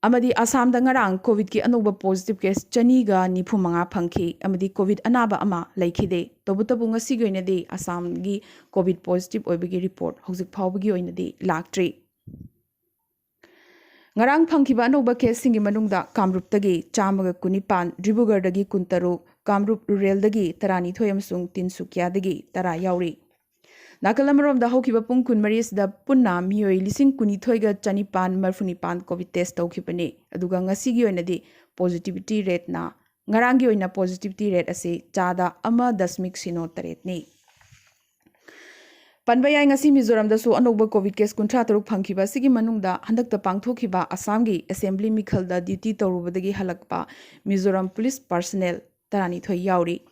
ꯑꯃꯗꯤ ꯑꯁꯥꯝꯗ ꯉꯔꯥꯡ ꯀꯣꯚꯤꯗꯀꯤ ꯑꯅꯧꯕ ꯄꯣꯖꯤꯇꯤꯚ ꯀꯦꯁ ꯆꯅꯤꯒ ꯅꯤꯐꯨ ꯃꯉꯥ ꯐꯪꯈꯤ ꯑꯃꯗꯤ ꯀꯣꯚꯤꯗ ꯑꯅꯥꯕ ꯑꯃ ꯂꯩꯈꯤꯗꯦ꯫ ꯇꯧꯕꯇꯕꯨ ꯉꯁꯤꯒꯤ ꯑꯣꯏꯅꯗꯤ ꯑꯁꯥꯝꯒꯤ ꯀꯣꯚꯤꯗ ꯄꯣꯖꯤꯇꯤꯚ ꯑꯣꯏꯕꯒꯤ ꯔꯤꯄꯣꯔꯠ ꯍꯧꯖꯤꯛ ꯐꯥꯎꯕꯒꯤ ꯑꯣꯏꯅꯗꯤ ꯂꯥꯛꯇ꯭ꯔꯤ꯫ ꯉꯔꯥꯡ ꯐꯪꯈꯤꯕ ꯑꯅꯧꯕ ꯀꯦꯁꯁꯤꯡꯒꯤ ꯃꯅꯨꯡꯗ ꯀꯥꯝꯔꯨꯞꯇꯒꯤ ꯆꯥꯝꯃꯒ ꯀꯨꯟꯅꯤꯄꯥꯟ, ꯗꯤꯕ꯭ꯔꯨꯒꯔꯗꯒꯤ ꯀꯨꯟꯇꯔꯨꯛ, ꯀꯥꯝꯔꯨꯞ ꯔꯨꯔꯦꯜꯗꯒꯤ ꯇꯔꯥꯅꯤꯊꯣꯏ ꯑꯃꯁꯨꯡ ꯇꯤꯟꯁꯨꯀꯤꯌꯥꯗꯒꯤ ꯇꯔꯥ ꯌꯥꯎꯔꯤ꯫ ꯅꯥꯀꯜ ꯑꯃꯔꯣꯝꯗ ꯍꯧꯈꯤꯕ ꯄꯨꯡ ꯀꯨꯟꯃꯔꯤ ꯑꯁꯤꯗ ꯄꯨꯟꯅ ꯃꯤꯑꯣꯏ ꯂꯤꯁꯤꯡ ꯀꯨꯟꯅꯤꯊꯣꯏꯒ ꯆꯅꯤꯄꯥꯟ ꯃꯔꯤꯐꯨꯅꯤꯄꯥꯟ ꯀꯣꯚꯤꯗ ꯇꯦꯁ ꯇꯧꯈꯤꯕꯅꯤ꯫ ꯑꯗꯨꯒ ꯉꯁꯤꯒꯤ ꯑꯣꯏꯅꯗꯤ ꯄꯣꯖꯤꯇꯤꯚꯤꯇꯤ ꯔꯦꯠꯅ ꯉꯔꯥꯡꯒꯤ ꯑꯣꯏꯅ ꯄꯣꯖꯤꯇꯤꯚꯤꯇꯤ ꯔꯦꯠ ꯑꯁꯤ ꯆꯥꯗ ꯑꯃ ꯗꯁꯃꯤꯛ ꯁꯤꯅꯣ ꯇꯔꯦꯠꯅꯤ꯫ ꯄꯟꯕ ꯌꯥꯏ, ꯉꯁꯤ ꯃꯤꯖꯣꯔꯥꯝꯗꯁꯨ ꯑꯅꯧꯕ ꯀꯣꯚꯤꯗ ꯀꯦꯁ ꯀꯨꯟꯊ꯭ꯔꯥ ꯇꯔꯨꯛ ꯐꯪꯈꯤꯕ ꯑꯁꯤꯒꯤ ꯃꯅꯨꯡꯗ ꯍꯟꯗꯛꯇ ꯄꯥꯡꯊꯣꯛꯈꯤꯕ ꯑꯁꯥꯝꯒꯤ ꯑꯦꯁꯦꯝꯕ꯭ꯂꯤ ꯃꯤꯈꯜꯗ ꯗ꯭ꯌꯨꯇꯤ ꯇꯧꯔꯨꯕꯗꯒꯤ ꯍꯜꯂꯛꯄ ꯃꯤꯖꯣꯔꯥꯝ ꯄꯨꯂꯤꯁ ꯄꯥꯔꯁꯅꯦꯜ ꯇꯔꯥꯅꯤꯊꯣꯏ ꯌꯥꯎꯔꯤ꯫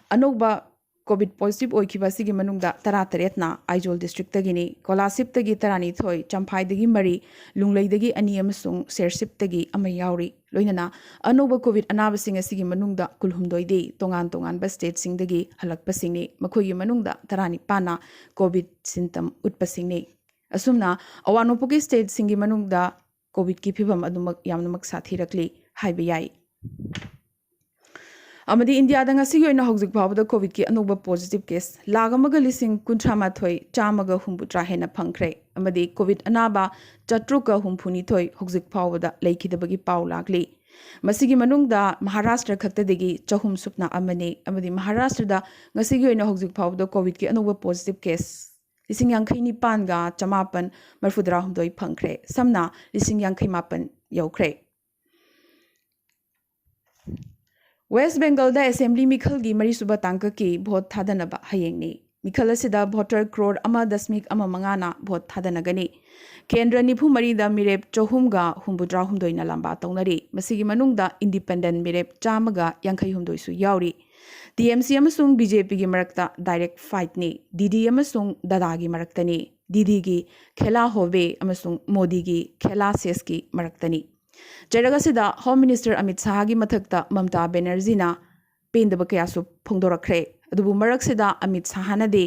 ꯑꯅꯧꯕ ꯀꯣꯚꯤꯗ ꯄꯣꯖꯤꯇꯤꯚ ꯑꯣꯏꯈꯤꯕ ꯑꯁꯤꯒꯤ ꯃꯅꯨꯡꯗ ꯇꯔꯥꯇꯔꯦꯠꯅ ꯑꯥꯏꯖꯣꯜ ꯗꯤꯁꯇ꯭ꯔꯤꯛꯇꯒꯤꯅꯤ, ꯀꯣꯂꯥꯁꯤꯕꯇꯒꯤ ꯇꯔꯥꯅꯤꯊꯣꯏ, ꯆꯝꯐꯥꯏꯗꯒꯤ ꯃꯔꯤ, ꯂꯨꯡꯂꯩꯗꯒꯤ ꯑꯅꯤ ꯑꯃꯁꯨꯡ ꯁꯦꯔꯁꯤꯞꯇꯒꯤ ꯑꯃ ꯌꯥꯎꯔꯤ꯫ ꯂꯣꯏꯅꯅ ꯑꯅꯧꯕ ꯀꯣꯚꯤꯗ ꯑꯅꯥꯕꯁꯤꯡ ꯑꯁꯤꯒꯤ ꯃꯅꯨꯡꯗ ꯀꯨꯟꯍꯨꯝꯗꯣꯏꯗꯤ ꯇꯣꯉꯥꯟ ꯇꯣꯉꯥꯟꯕ ꯁ꯭ꯇꯦꯠꯁꯤꯡꯗꯒꯤ ꯍꯜꯂꯛꯄꯁꯤꯡꯅꯤ꯫ ꯃꯈꯣꯏꯒꯤ ꯃꯅꯨꯡꯗ ꯇꯔꯥꯅꯤꯄꯥꯟꯅ ꯀꯣꯚꯤꯗ ꯁꯤꯝꯇꯝ ꯎꯠꯄꯁꯤꯡꯅꯤ꯫ ꯑꯁꯨꯝꯅ ꯑꯋꯥꯡ ꯅꯣꯡꯄꯣꯛꯀꯤ ꯁ꯭ꯇꯦꯠꯁꯤꯡꯒꯤ ꯃꯅꯨꯡꯗ ꯀꯣꯚꯤꯗꯀꯤ ꯐꯤꯕꯝ ꯑꯗꯨꯃꯛ ꯌꯥꯝꯅꯃꯛ ꯁꯥꯊꯤꯔꯛꯂꯤ ꯍꯥꯏꯕ ꯌꯥꯏ꯫ ꯑꯃꯗꯤ ꯏꯟꯗꯤꯌꯥꯗ ꯉꯁꯤꯒꯤ ꯑꯣꯏꯅ ꯍꯧꯖꯤꯛ ꯐꯥꯎꯕꯗ ꯀꯣꯚꯤꯗꯀꯤ ꯑꯅꯧꯕ ꯄꯣꯖꯤꯇꯤꯚ ꯀꯦꯁ ꯂꯥꯈ ꯑꯃꯒ ꯂꯤꯁꯤꯡ ꯀꯨꯟꯊ꯭ꯔꯥ ꯃꯥꯊꯣꯏ ꯆꯥꯝꯃꯒ ꯍꯨꯝꯐꯨꯇꯔꯥ ꯍꯦꯟꯅ ꯐꯪꯈ꯭ꯔꯦ꯫ ꯑꯃꯗꯤ ꯀꯣꯚꯤꯗ ꯑꯅꯥꯕ ꯆꯥꯇ꯭ꯔꯨꯛꯀ ꯍꯨꯝꯐꯨꯅꯤꯊꯣꯏ ꯍꯧꯖꯤꯛ ꯐꯥꯎꯕꯗ ꯂꯩꯈꯤꯗꯕꯒꯤ ꯄꯥꯎ ꯂꯥꯛꯂꯤ꯫ ꯃꯁꯤꯒꯤ ꯃꯅꯨꯡꯗ ꯃꯍꯥꯔꯥꯁꯇ꯭ꯔ ꯈꯛꯇꯗꯒꯤ ꯆꯍꯨꯝ ꯁꯨꯞꯅ ꯑꯃꯅꯤ꯫ ꯑꯃꯗꯤ ꯃꯍꯥꯔꯥꯁꯇ꯭ꯔꯗ ꯉꯁꯤꯒꯤ ꯑꯣꯏꯅ ꯍꯧꯖꯤꯛ ꯐꯥꯎꯕꯗ ꯀꯣꯚꯤꯗꯀꯤ ꯑꯅꯧꯕ ꯄꯣꯖꯤꯇꯤꯚ ꯀꯦꯁ ꯂꯤꯁꯤꯡ ꯌꯥꯡꯈꯩ ꯅꯤꯄꯥꯟꯒ ꯆꯃꯥꯄꯟ ꯃꯔꯤꯐꯨꯇꯔꯥ ꯍꯨꯝꯗꯣꯏ ꯐꯪꯈ꯭ꯔꯦ꯫ ꯁꯝꯅ ꯂꯤꯁꯤꯡ ꯌꯥꯡꯈꯩ ꯃꯥꯄꯟ ꯌꯧꯈ꯭ꯔꯦ꯫ ꯋꯦꯁ ꯕꯦꯡꯒꯜꯗ ꯑꯦꯁꯦꯝꯕ꯭ꯂꯤ ꯃꯤꯈꯜꯒꯤ ꯃꯔꯤꯁꯨꯕ ꯇꯥꯡꯀꯛꯀꯤ ꯚꯣꯠ ꯊꯥꯗꯅꯕ ꯍꯌꯦꯡꯅꯤ꯫ ꯃꯤꯈꯜ ꯑꯁꯤꯗ ꯚꯣꯇꯔ ꯀ꯭ꯔꯣꯔ ꯑꯃ ꯗꯁꯃꯤꯛ ꯑꯃ ꯃꯉꯥꯅ ꯚꯣꯠ ꯊꯥꯗꯅꯒꯅꯤ꯫ ꯀꯦꯟꯗ꯭ꯔ ꯅꯤꯐꯨ ꯃꯔꯤꯗ ꯃꯤꯔꯦꯞ ꯆꯍꯨꯝꯒ ꯍꯨꯝꯐꯨꯇꯔꯥ ꯍꯨꯝꯗꯣꯏꯅ ꯂꯝꯕꯥ ꯇꯧꯅꯔꯤ꯫ ꯃꯁꯤꯒꯤ ꯃꯅꯨꯡꯗ ꯏꯟꯗꯤꯄꯦꯟꯗꯦꯟ ꯃꯤꯔꯦꯞ ꯆꯥꯝꯃꯒ ꯌꯥꯡꯈꯩ ꯍꯨꯝꯗꯣꯏꯁꯨ ꯌꯥꯎꯔꯤ꯫ ꯇꯤ ꯑꯦꯝ ꯁꯤ ꯑꯃꯁꯨꯡ ꯕꯤ ꯖꯦ ꯄꯤꯒꯤ ꯃꯔꯛꯇ ꯗꯥꯏꯔꯦꯛ ꯐꯥꯏꯠꯅꯤ꯫ ꯗꯤ ꯗꯤ ꯑꯃꯁꯨꯡ ꯗꯗꯥꯒꯤ ꯃꯔꯛꯇꯅꯤ꯫ ꯗꯤ ꯗꯤꯒꯤ ꯈꯦꯂꯥ ꯍꯣꯕꯦ ꯑꯃꯁꯨꯡ ꯃꯣꯗꯤꯒꯤ ꯈꯦꯂꯥ ꯁꯦꯁꯀꯤ ꯃꯔꯛꯇꯅꯤ꯫ ꯆꯩꯔꯛ ꯑꯁꯤꯗ ꯍꯣꯝ ꯃꯤꯅꯤꯁꯇꯔ ꯑꯃꯤꯠ ꯁꯥꯍꯒꯤ ꯃꯊꯛꯇ ꯃꯝꯇꯥ ꯕꯦꯅꯔꯖꯤꯅ ꯄꯦꯟꯗꯕ ꯀꯌꯥꯁꯨ ꯐꯣꯡꯗꯣꯔꯛꯈ꯭ꯔꯦ꯫ ꯑꯗꯨꯕꯨ ꯃꯔꯛꯁꯤꯗ ꯑꯃꯤꯠ ꯁꯥꯍꯅꯗꯤ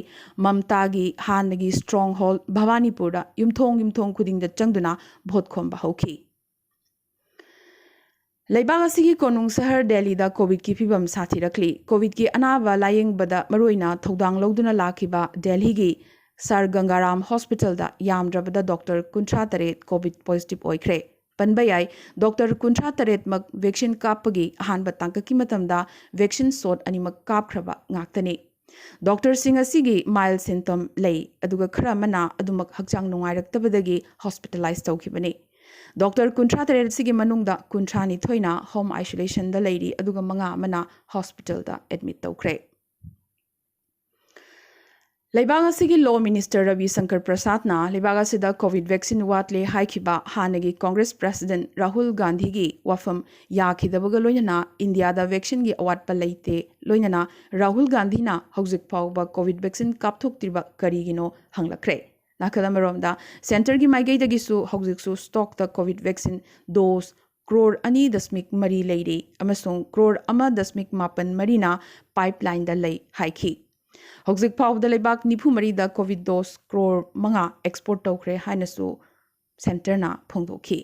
ꯃꯝꯇꯥꯒꯤ ꯍꯥꯟꯅꯒꯤ ꯁ꯭ꯇꯔꯣꯡ ꯍꯣꯜ ꯚꯕꯥꯅꯤꯄꯨꯔꯗ ꯌꯨꯝꯊꯣꯡ ꯌꯨꯝꯊꯣꯡ ꯈꯨꯗꯤꯡꯗ ꯆꯪꯗꯨꯅ ꯚꯣꯠ ꯈꯣꯝꯕ ꯍꯧꯈꯤ꯫ ꯂꯩꯕꯥꯛ ꯑꯁꯤꯒꯤ ꯀꯣꯅꯨꯡ ꯁꯍꯔ ꯗꯦꯜꯂꯤꯗ ꯀꯣꯚꯤꯗꯀꯤ ꯐꯤꯕꯝ ꯁꯥꯊꯤꯔꯛꯂꯤ꯫ ꯀꯣꯚꯤꯗꯀꯤ ꯑꯅꯥꯕ ꯂꯥꯌꯦꯡꯕꯗ ꯃꯔꯨꯑꯣꯏꯅ ꯊꯧꯗꯥꯡ ꯂꯧꯗꯨꯅ ꯂꯥꯛꯈꯤꯕ ꯗꯦꯜꯂꯤꯒꯤ ꯁꯥꯔ ꯒꯪꯒꯥꯔꯥꯝ ꯍꯣꯁꯄꯤꯇꯥꯜꯗ ꯌꯥꯝꯗ꯭ꯔꯕꯗ ꯗꯣꯛꯇꯔ ꯀꯨꯟꯊ꯭ꯔꯥ ꯇꯔꯦꯠ ꯀꯣꯚꯤꯗ ꯄꯣꯖꯤꯇꯤꯚ ꯑꯣꯏꯈ꯭ꯔꯦ꯫ ꯄꯟꯕ ꯌꯥꯏ, ꯗꯣꯛꯇꯔ ꯀꯨꯟꯊ꯭ꯔꯥ ꯇꯔꯦꯠꯃꯛ ꯚꯦꯛꯁꯤꯟ ꯀꯥꯞꯄꯒꯤ ꯑꯍꯥꯟꯕ ꯇꯥꯡꯀꯛꯀꯤ ꯃꯇꯝꯗ ꯚꯦꯛꯁꯤꯟ ꯁꯣꯠ ꯑꯅꯤꯃꯛ ꯀꯥꯞꯈ꯭ꯔꯕ ꯉꯥꯛꯇꯅꯤ꯫ ꯗꯣꯛꯇꯔꯁꯤꯡ ꯑꯁꯤꯒꯤ ꯃꯥꯏꯜ ꯁꯤꯝꯇꯝ ꯂꯩ, ꯑꯗꯨꯒ ꯈꯔ ꯑꯃꯅ ꯑꯗꯨꯃꯛ ꯍꯛꯆꯥꯡ ꯅꯨꯡꯉꯥꯏꯔꯛꯇꯕꯗꯒꯤ ꯍꯣꯁꯄꯤꯇꯥꯂꯥꯏꯖ ꯇꯧꯈꯤꯕꯅꯤ꯫ ꯗꯣꯛꯇꯔ ꯀꯨꯟꯊ꯭ꯔꯥ ꯇꯔꯦꯠ ꯑꯁꯤꯒꯤ ꯃꯅꯨꯡꯗ ꯀꯨꯟꯊ꯭ꯔꯥ ꯅꯤꯊꯣꯏꯅ ꯍꯣꯝ ꯑꯥꯏꯁꯣꯂꯦꯁꯟꯗ ꯂꯩꯔꯤ, ꯑꯗꯨꯒ ꯃꯉꯥ ꯑꯃꯅ ꯍꯣꯁꯄꯤꯇꯥꯜꯗ ꯑꯦꯗꯃꯤꯠ ꯇꯧꯈ꯭ꯔꯦ꯫ ꯂꯩꯕꯥꯛ ꯑꯁꯤꯒꯤ ꯂꯣ ꯃꯤꯅꯤꯁꯇꯔ ꯔꯕꯤ ꯁꯪꯀꯔ ꯄ꯭ꯔꯁꯥꯗꯅ ꯂꯩꯕꯥꯛ ꯑꯁꯤꯗ ꯀꯣꯚꯤꯗ ꯚꯦꯛꯁꯤꯟ ꯋꯥꯠꯂꯦ ꯍꯥꯏꯈꯤꯕ ꯍꯥꯟꯅꯒꯤ ꯀꯣꯡꯒ꯭ꯔꯦꯁ ꯄ꯭ꯔꯁꯤꯗꯦꯟ ꯔꯥꯍꯨꯜ ꯒꯥꯟꯙꯤꯒꯤ ꯋꯥꯐꯝ ꯌꯥꯈꯤꯗꯕꯒ ꯂꯣꯏꯅꯅ ꯏꯟꯗꯤꯌꯥꯗ ꯚꯦꯛꯁꯤꯟꯒꯤ ꯑꯋꯥꯠꯄ ꯂꯩꯇꯦ, ꯂꯣꯏꯅꯅ ꯔꯥꯍꯨꯜ ꯒꯥꯟꯙꯤꯅ ꯍꯧꯖꯤꯛ ꯐꯥꯎꯕ ꯀꯣꯚꯤꯗ ꯚꯦꯛꯁꯤꯟ ꯀꯥꯞꯊꯣꯛꯇ꯭ꯔꯤꯕ ꯀꯔꯤꯒꯤꯅꯣ ꯍꯪꯂꯛꯈ꯭ꯔꯦ꯫ ꯅꯥꯀꯜ ꯑꯃꯔꯣꯝꯗ, ꯁꯦꯟꯇꯔꯒꯤ ꯃꯥꯏꯀꯩꯗꯒꯤꯁꯨ ꯍꯧꯖꯤꯛꯁꯨ ꯁ꯭ꯇꯣꯛꯇ ꯀꯣꯚꯤꯗ ꯚꯦꯛꯁꯤꯟ ꯗꯣꯁ ꯀ꯭ꯔꯣꯔ ꯑꯅꯤ ꯗꯁꯃꯤꯛ ꯃꯔꯤ ꯂꯩꯔꯤ ꯑꯃꯁꯨꯡ ꯀ꯭ꯔꯣꯔ ꯑꯃ ꯗꯁꯃꯤꯛ ꯃꯥꯄꯟ ꯃꯔꯤꯅ ꯄꯥꯏꯞꯂꯥꯏꯟꯗ ꯂꯩ ꯍꯥꯏꯈꯤ꯫ ꯍꯧꯖꯤꯛ ꯐꯥꯎꯕꯗ ꯂꯩꯕꯥꯛ ꯅꯤꯐꯨ ꯃꯔꯤꯗ ꯀꯣꯚꯤꯗ ꯗꯣꯁ ꯀ꯭ꯔꯣꯔ ꯃꯉꯥ ꯑꯦꯛꯁꯄꯣꯔꯠ ꯇꯧꯈ꯭ꯔꯦ ꯍꯥꯏꯅꯁꯨ ꯁꯦꯟꯇꯔꯅ ꯐꯣꯡꯗꯣꯛꯈꯤ꯫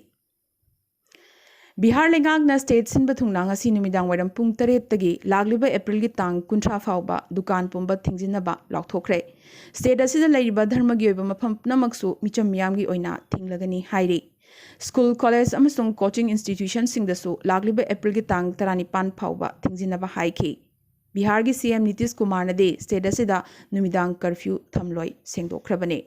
ꯕꯤꯍꯥꯔ ꯂꯩꯉꯥꯛꯅ ꯁ꯭ꯇꯦꯠ ꯁꯤꯟꯕ ꯊꯨꯡꯅ ꯉꯁꯤ ꯅꯨꯃꯤꯗꯥꯡ ꯋꯥꯏꯔꯝ ꯄꯨꯡ ꯇꯔꯦꯠꯇꯒꯤ ꯂꯥꯛꯂꯤꯕ ꯑꯦꯄ꯭ꯔꯤꯜꯒꯤ ꯇꯥꯡ ꯀꯨꯟꯊ꯭ꯔꯥ ꯐꯥꯎꯕ ꯗꯨꯀꯥꯟ ꯄꯨꯝꯕ ꯊꯤꯡꯖꯤꯟꯅꯕ ꯂꯥꯎꯊꯣꯛꯈ꯭ꯔꯦ꯫ ꯁ꯭ꯇꯦꯠ ꯑꯁꯤꯗ ꯂꯩꯔꯤꯕ ꯙꯔꯃꯒꯤ ꯑꯣꯏꯕ ꯃꯐꯝ ꯄꯨꯝꯅꯃꯛꯁꯨ ꯃꯤꯆꯝ ꯃꯤꯌꯥꯝꯒꯤ ꯑꯣꯏꯅ ꯊꯤꯡꯂꯒꯅꯤ ꯍꯥꯏꯔꯤ꯫ ꯁ꯭ꯀꯨꯜ, ꯀꯣꯂꯦꯖ ꯑꯃꯁꯨꯡ ꯀꯣꯆꯤꯡ ꯏꯟꯁꯇꯤꯇ꯭ꯌꯨꯁꯟꯁꯤꯡꯗꯁꯨ ꯂꯥꯛꯂꯤꯕ ꯑꯦꯄ꯭ꯔꯤꯜꯒꯤ ꯇꯥꯡ ꯇꯔꯥꯅꯤꯄꯥꯟ ꯐꯥꯎꯕ ꯊꯤꯡꯖꯤꯟꯅꯕ ꯍꯥꯏꯈꯤ꯫ ꯕꯤꯍꯥꯔꯒꯤ ꯁꯤ ꯑꯦꯝ ꯅꯤꯇꯤꯁ ꯀꯨꯃꯥꯔꯅꯗꯤ ꯁ꯭ꯇꯦꯠ ꯑꯁꯤꯗ ꯅꯨꯃꯤꯗꯥꯡ ꯀꯔꯐ꯭ꯌꯨ ꯊꯝꯂꯣꯏ ꯁꯦꯡꯗꯣꯛꯈ꯭ꯔꯕꯅꯤ꯫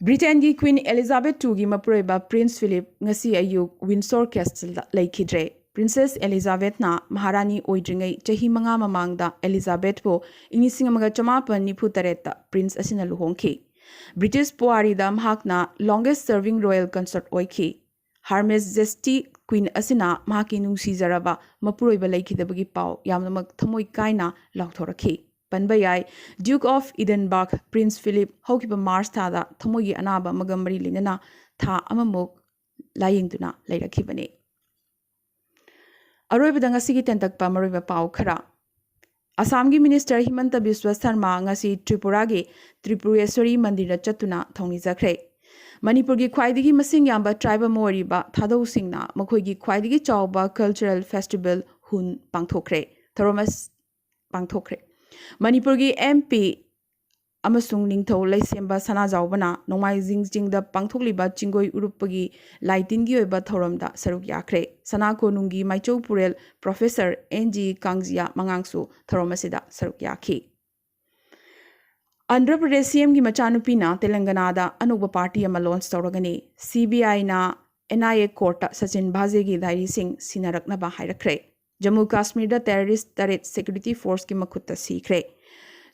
ꯕ꯭ꯔꯤꯇꯦꯟꯒꯤ ꯀ꯭ꯋꯤꯟ ꯑꯦꯂꯤꯖꯥꯕꯦꯊ ꯇꯨꯒꯤ ꯃꯄꯨꯔꯣꯏꯕ ꯄ꯭ꯔꯤꯟꯁ ꯐꯤꯂꯤꯞ ꯉꯁꯤ ꯑꯌꯨꯛ ꯋꯤꯟꯁꯣꯔ ꯀꯦꯁꯜꯗ ꯂꯩꯈꯤꯗ꯭ꯔꯦ꯫ ꯄ꯭ꯔꯤꯟꯁꯦꯁ ꯑꯦꯂꯤꯖꯥꯕꯦꯊꯅ ꯃꯍꯥꯔꯥꯅꯤ ꯑꯣꯏꯗ꯭ꯔꯤꯉꯩ ꯆꯍꯤ ꯃꯉꯥ ꯃꯃꯥꯡꯗ ꯑꯦꯂꯤꯖꯥꯕꯦꯊꯄꯨ ꯏꯪ ꯂꯤꯁꯤꯡ ꯑꯃꯒ ꯆꯃꯥꯄꯟ ꯅꯤꯐꯨ ꯇꯔꯦꯠꯇ ꯄ꯭ꯔꯤꯟꯁ ꯑꯁꯤꯅ ꯂꯨꯍꯣꯡꯈꯤ꯫ ꯕ꯭ꯔꯤꯇꯤꯁ ꯄꯨꯋꯥꯔꯤꯗ ꯃꯍꯥꯛꯅ longest serving royal consort ꯑꯣꯏꯈꯤ꯫ ꯍꯥꯔ ꯃꯦꯖꯦꯁꯇꯤ ꯀ꯭ꯋꯤꯟ ꯑꯁꯤꯅ ꯃꯍꯥꯛꯀꯤ ꯅꯨꯡꯁꯤꯖꯔꯕ ꯃꯄꯨꯔꯣꯏꯕ ꯂꯩꯈꯤꯗꯕꯒꯤ ꯄꯥꯎ ꯌꯥꯝꯅꯃꯛ ꯊꯃꯣꯏ ꯀꯥꯏꯅ ꯂꯥꯎꯊꯣꯔꯛꯈꯤ꯫ ꯄꯟꯕ ꯌꯥꯏ, Duke of Edinburgh Prince Philip ꯍꯧꯈꯤꯕ ꯃꯥꯔꯆ ꯊꯥꯗ ꯊꯃꯣꯏꯒꯤ ꯑꯅꯥꯕ ꯑꯃꯒ ꯃꯔꯤ ꯂꯩꯅꯅ ꯊꯥ ꯑꯃꯃꯨꯛ ꯂꯥꯌꯦꯡꯗꯨꯅ ꯂꯩꯔꯛꯈꯤꯕꯅꯤ꯫ ꯑꯔꯣꯏꯕꯗ ꯉꯁꯤꯒꯤ ꯇꯦꯟꯇꯛꯄ ꯃꯔꯨꯑꯣꯏꯕ ꯄꯥꯎ ꯈꯔ꯫ ꯑꯁꯥꯝꯒꯤ ꯃꯤꯅꯤꯁꯇꯔ ꯍꯤꯃꯟꯇ ꯕꯤꯁ꯭ꯋ ꯁꯔꯃ ꯉꯁꯤ ꯇ꯭ꯔꯤꯄꯨꯔꯥꯒꯤ ꯇ꯭ꯔꯤꯄꯨꯔꯦꯁ꯭ꯋꯔꯤ ꯃꯟꯗꯤꯔꯗ ꯆꯠꯇꯨꯅ ꯊꯧꯅꯤꯖꯈ꯭ꯔꯦ꯫ ꯃꯅꯤꯄꯨꯔꯒꯤ ꯈ꯭ꯋꯥꯏꯗꯒꯤ ꯃꯁꯤꯡ ꯌꯥꯝꯕ ꯇ꯭ꯔꯥꯏꯕ ꯑꯃ ꯑꯣꯏꯔꯤꯕ ꯊꯥꯗꯧꯁꯤꯡꯅ ꯃꯈꯣꯏꯒꯤ ꯈ꯭ꯋꯥꯏꯗꯒꯤ ꯆꯥꯎꯕ ꯀꯜꯆꯔꯦꯜ ꯐꯦꯁꯇꯤꯚꯦꯜ ꯍꯨꯟ ꯄꯥꯡꯊꯣꯛꯈ꯭ꯔꯦ꯫ ꯊꯧꯔꯝ ꯑꯁ-, ꯄꯥꯡꯊꯣꯛꯈ꯭ꯔꯦ꯫ ꯃꯅꯤꯄꯨꯔꯒꯤ ꯑꯦꯝ ꯄꯤ ꯑꯃꯁꯨꯡ ꯅꯤꯡꯊꯧ ꯂꯩꯁꯦꯝꯕ ꯁꯅꯥꯖꯥꯎꯕꯅ ꯅꯣꯡꯃꯥꯏꯖꯤꯡ ꯆꯤꯡꯗ ꯄꯥꯡꯊꯣꯛꯂꯤꯕ ꯆꯤꯡꯒꯣꯏ ꯎꯔꯨꯞꯄꯒꯤ ꯂꯥꯏꯇꯤꯟꯒꯤ ꯑꯣꯏꯕ ꯊꯧꯔꯝꯗ ꯁꯔꯨꯛ ꯌꯥꯈ꯭ꯔꯦ꯫ ꯁꯅꯥ ꯀꯣꯅꯨꯡꯒꯤ ꯃꯥꯏꯆꯧ ꯄꯨꯔꯦꯜ ꯄ꯭ꯔꯣꯐꯦꯁꯔ ꯑꯦꯟ ꯖꯤ ꯀꯥꯡꯖꯤꯌꯥ ꯃꯉꯥꯡꯁꯨ ꯊꯧꯔꯝ ꯑꯁꯤꯗ ꯁꯔꯨꯛ ꯌꯥꯈꯤ꯫ ꯑꯟꯙ꯭ꯔ ꯄ꯭ꯔꯗꯦꯁ ꯁꯤ ꯑꯦꯝꯒꯤ ꯃꯆꯥꯅꯨꯄꯤꯅ ꯇꯦꯂꯪꯒꯅꯥꯗ ꯑꯅꯧꯕ ꯄꯥꯔꯇꯤ ꯑꯃ ꯂꯣꯟꯆ ꯇꯧꯔꯒꯅꯤ꯫ ꯁꯤ ꯕꯤ ꯑꯥꯏꯅ ꯑꯦꯟ ꯑꯥꯏ ꯑꯦ ꯀꯣꯔꯠꯇ ꯁꯆꯤꯟ ꯚꯥꯖꯦꯒꯤ ꯗꯥꯏꯔꯤꯁꯤꯡ ꯁꯤꯟꯅꯔꯛꯅꯕ ꯍꯥꯏꯔꯛꯈ꯭ꯔꯦ꯫ ꯖꯝꯃꯨ ꯀꯥꯁꯃꯤꯔꯗ ꯇꯦꯔꯣꯔꯤꯁ꯭ꯠ ꯇꯔꯦꯠ ꯁꯦꯀ꯭ꯌꯨꯔꯤꯇꯤ ꯐꯣꯔꯁꯀꯤ ꯃꯈꯨꯠꯇ ꯁꯤꯈ꯭ꯔꯦ꯫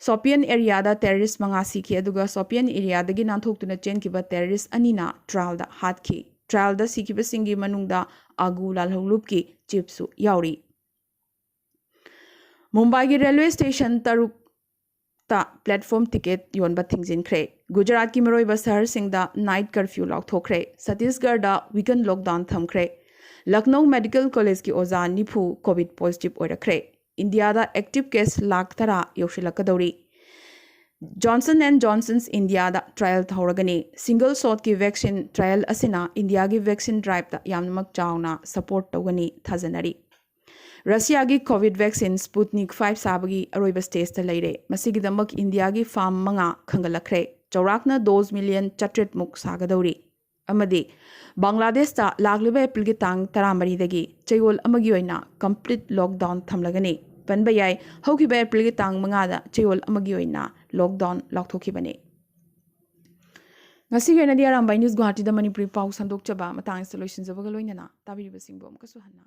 ꯁꯣꯄꯤꯌꯟ ꯑꯦꯔꯤꯌꯥꯗ ꯇꯦꯔꯣꯔꯤꯁ꯭ꯠ ꯃꯉꯥ ꯁꯤꯈꯤ, ꯑꯗꯨꯒ ꯁꯣꯄꯤꯌꯟ ꯑꯦꯔꯤꯌꯥꯗꯒꯤ ꯅꯥꯟꯊꯣꯛꯇꯨꯅ ꯆꯦꯟꯈꯤꯕ ꯇꯦꯔꯣꯔꯤꯁ꯭ꯠ ꯑꯅꯤꯅ ꯇ꯭ꯔꯥꯏꯜꯗ ꯍꯥꯠꯈꯤ꯫ ꯇ꯭ꯔꯥꯏꯜꯗ ꯁꯤꯈꯤꯕꯁꯤꯡꯒꯤ ꯃꯅꯨꯡꯗ ꯑꯥꯒꯨ ꯂꯥꯜꯍꯧꯂꯨꯞꯀꯤ ꯆꯤꯐꯁꯨ ꯌꯥꯎꯔꯤ꯫ ꯃꯨꯝꯕꯥꯏꯒꯤ ꯔꯦꯜꯋꯦ ꯁ꯭ꯇꯦꯁꯟ ꯇꯔꯨꯛꯇ ꯄ꯭ꯂꯦꯠꯐꯣꯔꯝ ꯇꯤꯀꯦꯠ ꯌꯣꯟꯕ ꯊꯤꯡꯖꯤꯟꯈ꯭ꯔꯦ꯫ ꯒꯨꯖꯔꯥꯠꯀꯤ ꯃꯔꯨꯑꯣꯏꯕ ꯁꯍꯔꯁꯤꯡꯗ ꯅꯥꯏꯠ ꯀꯔꯐ꯭ꯌꯨ ꯂꯥꯎꯊꯣꯛꯈ꯭ꯔꯦ꯫ ꯁꯇꯤꯁꯒꯔꯗ ꯋꯤꯀꯟ ꯂꯣꯛꯗꯥꯎꯟ ꯊꯝꯈ꯭ꯔꯦ꯫ ꯂꯈꯅꯧ ꯃꯦꯗꯤꯀꯦꯜ ꯀꯣꯂꯦꯖꯀꯤ ꯑꯣꯖꯥ ꯅꯤꯐꯨ ꯀꯣꯚꯤꯗ ꯄꯣꯖꯤꯇꯤꯚ ꯑꯣꯏꯔꯛꯈ꯭ꯔꯦ꯫ ꯏꯟꯗꯤꯌꯥꯗ ꯑꯦꯛꯇꯤꯚ ꯀꯦꯁ ꯂꯥꯈ ꯇꯔꯥ ꯌꯧꯁꯤꯜꯂꯛꯀꯗꯧꯔꯤ꯫ ꯖꯣꯟꯁꯟ ꯑꯦꯟ ꯖꯣꯟꯁꯟꯁ ꯏꯟꯗꯤꯌꯥꯗ ꯇ꯭ꯔꯥꯏꯜ ꯇꯧꯔꯒꯅꯤ꯫ ꯁꯤꯡꯒꯜ ꯁꯣꯠꯀꯤ ꯚꯦꯛꯁꯤꯟ ꯇ꯭ꯔꯥꯏꯜ ꯑꯁꯤꯅ ꯏꯟꯗꯤꯌꯥꯒꯤ ꯚꯦꯛꯁꯤꯟ ꯗ꯭ꯔꯥꯏꯚꯇ ꯌꯥꯝꯅꯃꯛ ꯆꯥꯎꯅ ꯁꯄꯣꯔꯠ ꯇꯧꯒꯅꯤ ꯊꯥꯖꯅꯔꯤ꯫ ꯔꯁꯤꯌꯥꯒꯤ ꯀꯣꯚꯤꯗ ꯚꯦꯛꯁꯤꯟ ꯁ꯭ꯄꯨꯠꯅꯤꯛ ꯐꯥꯏꯚ ꯁꯥꯕꯒꯤ ꯑꯔꯣꯏꯕ ꯁ꯭ꯇꯦꯖꯇ ꯂꯩꯔꯦ꯫ ꯃꯁꯤꯒꯤꯗꯃꯛ ꯏꯟꯗꯤꯌꯥꯒꯤ ꯐꯥꯔꯝ ꯃꯉꯥ ꯈꯟꯒꯠꯂꯛꯈ꯭ꯔꯦ꯫ ꯆꯥꯎꯔꯥꯛꯅ ꯗꯣꯖ ꯃꯤꯂꯤꯌꯟ ꯆꯥꯇ꯭ꯔꯦꯠꯃꯨꯛ ꯁꯥꯒꯗꯧꯔꯤ꯫ ꯑꯃꯗꯤ ꯕꯪꯒ꯭ꯂꯥꯗꯦꯁꯇ ꯂꯥꯛꯂꯤꯕ ꯑꯦꯄ꯭ꯔꯤꯜꯒꯤ ꯇꯥꯡ ꯇꯔꯥꯃꯔꯤꯗꯒꯤ ꯆꯌꯣꯜ ꯑꯃꯒꯤ ꯑꯣꯏꯅ ꯀꯝꯄ꯭ꯂꯤꯠ ꯂꯣꯛꯗꯥꯎꯟ ꯊꯝꯂꯒꯅꯤ꯫ ꯄꯟꯕ ꯌꯥꯏ, ꯍꯧꯈꯤꯕ ꯑꯦꯄ꯭ꯔꯤꯜꯒꯤ ꯇꯥꯡ ꯃꯉꯥꯗ ꯆꯌꯣꯜ ꯑꯃꯒꯤ ꯑꯣꯏꯅ ꯂꯣꯛꯗꯥꯎꯟ ꯂꯥꯎꯊꯣꯛꯈꯤꯕꯅꯤ꯫ ꯉꯁꯤꯒꯤ ꯑꯣꯏꯅꯗꯤ ꯑꯔꯥꯝꯕꯥꯏ ꯅ꯭ꯌꯨꯁ ꯒꯨꯋꯥꯍꯥꯇꯤꯗ ꯃꯅꯤꯄꯨꯔꯤ ꯄꯥꯎ ꯁꯟꯗꯣꯛꯆꯕ ꯃꯇꯥꯡ ꯑꯁꯤꯗ ꯂꯣꯏꯁꯤꯟꯖꯕꯒ ꯂꯣꯏꯅꯅ ꯇꯥꯕꯤꯔꯤꯕꯁꯤꯡꯕꯨ ꯑꯃꯨꯛꯀꯁꯨ ꯍꯟꯅ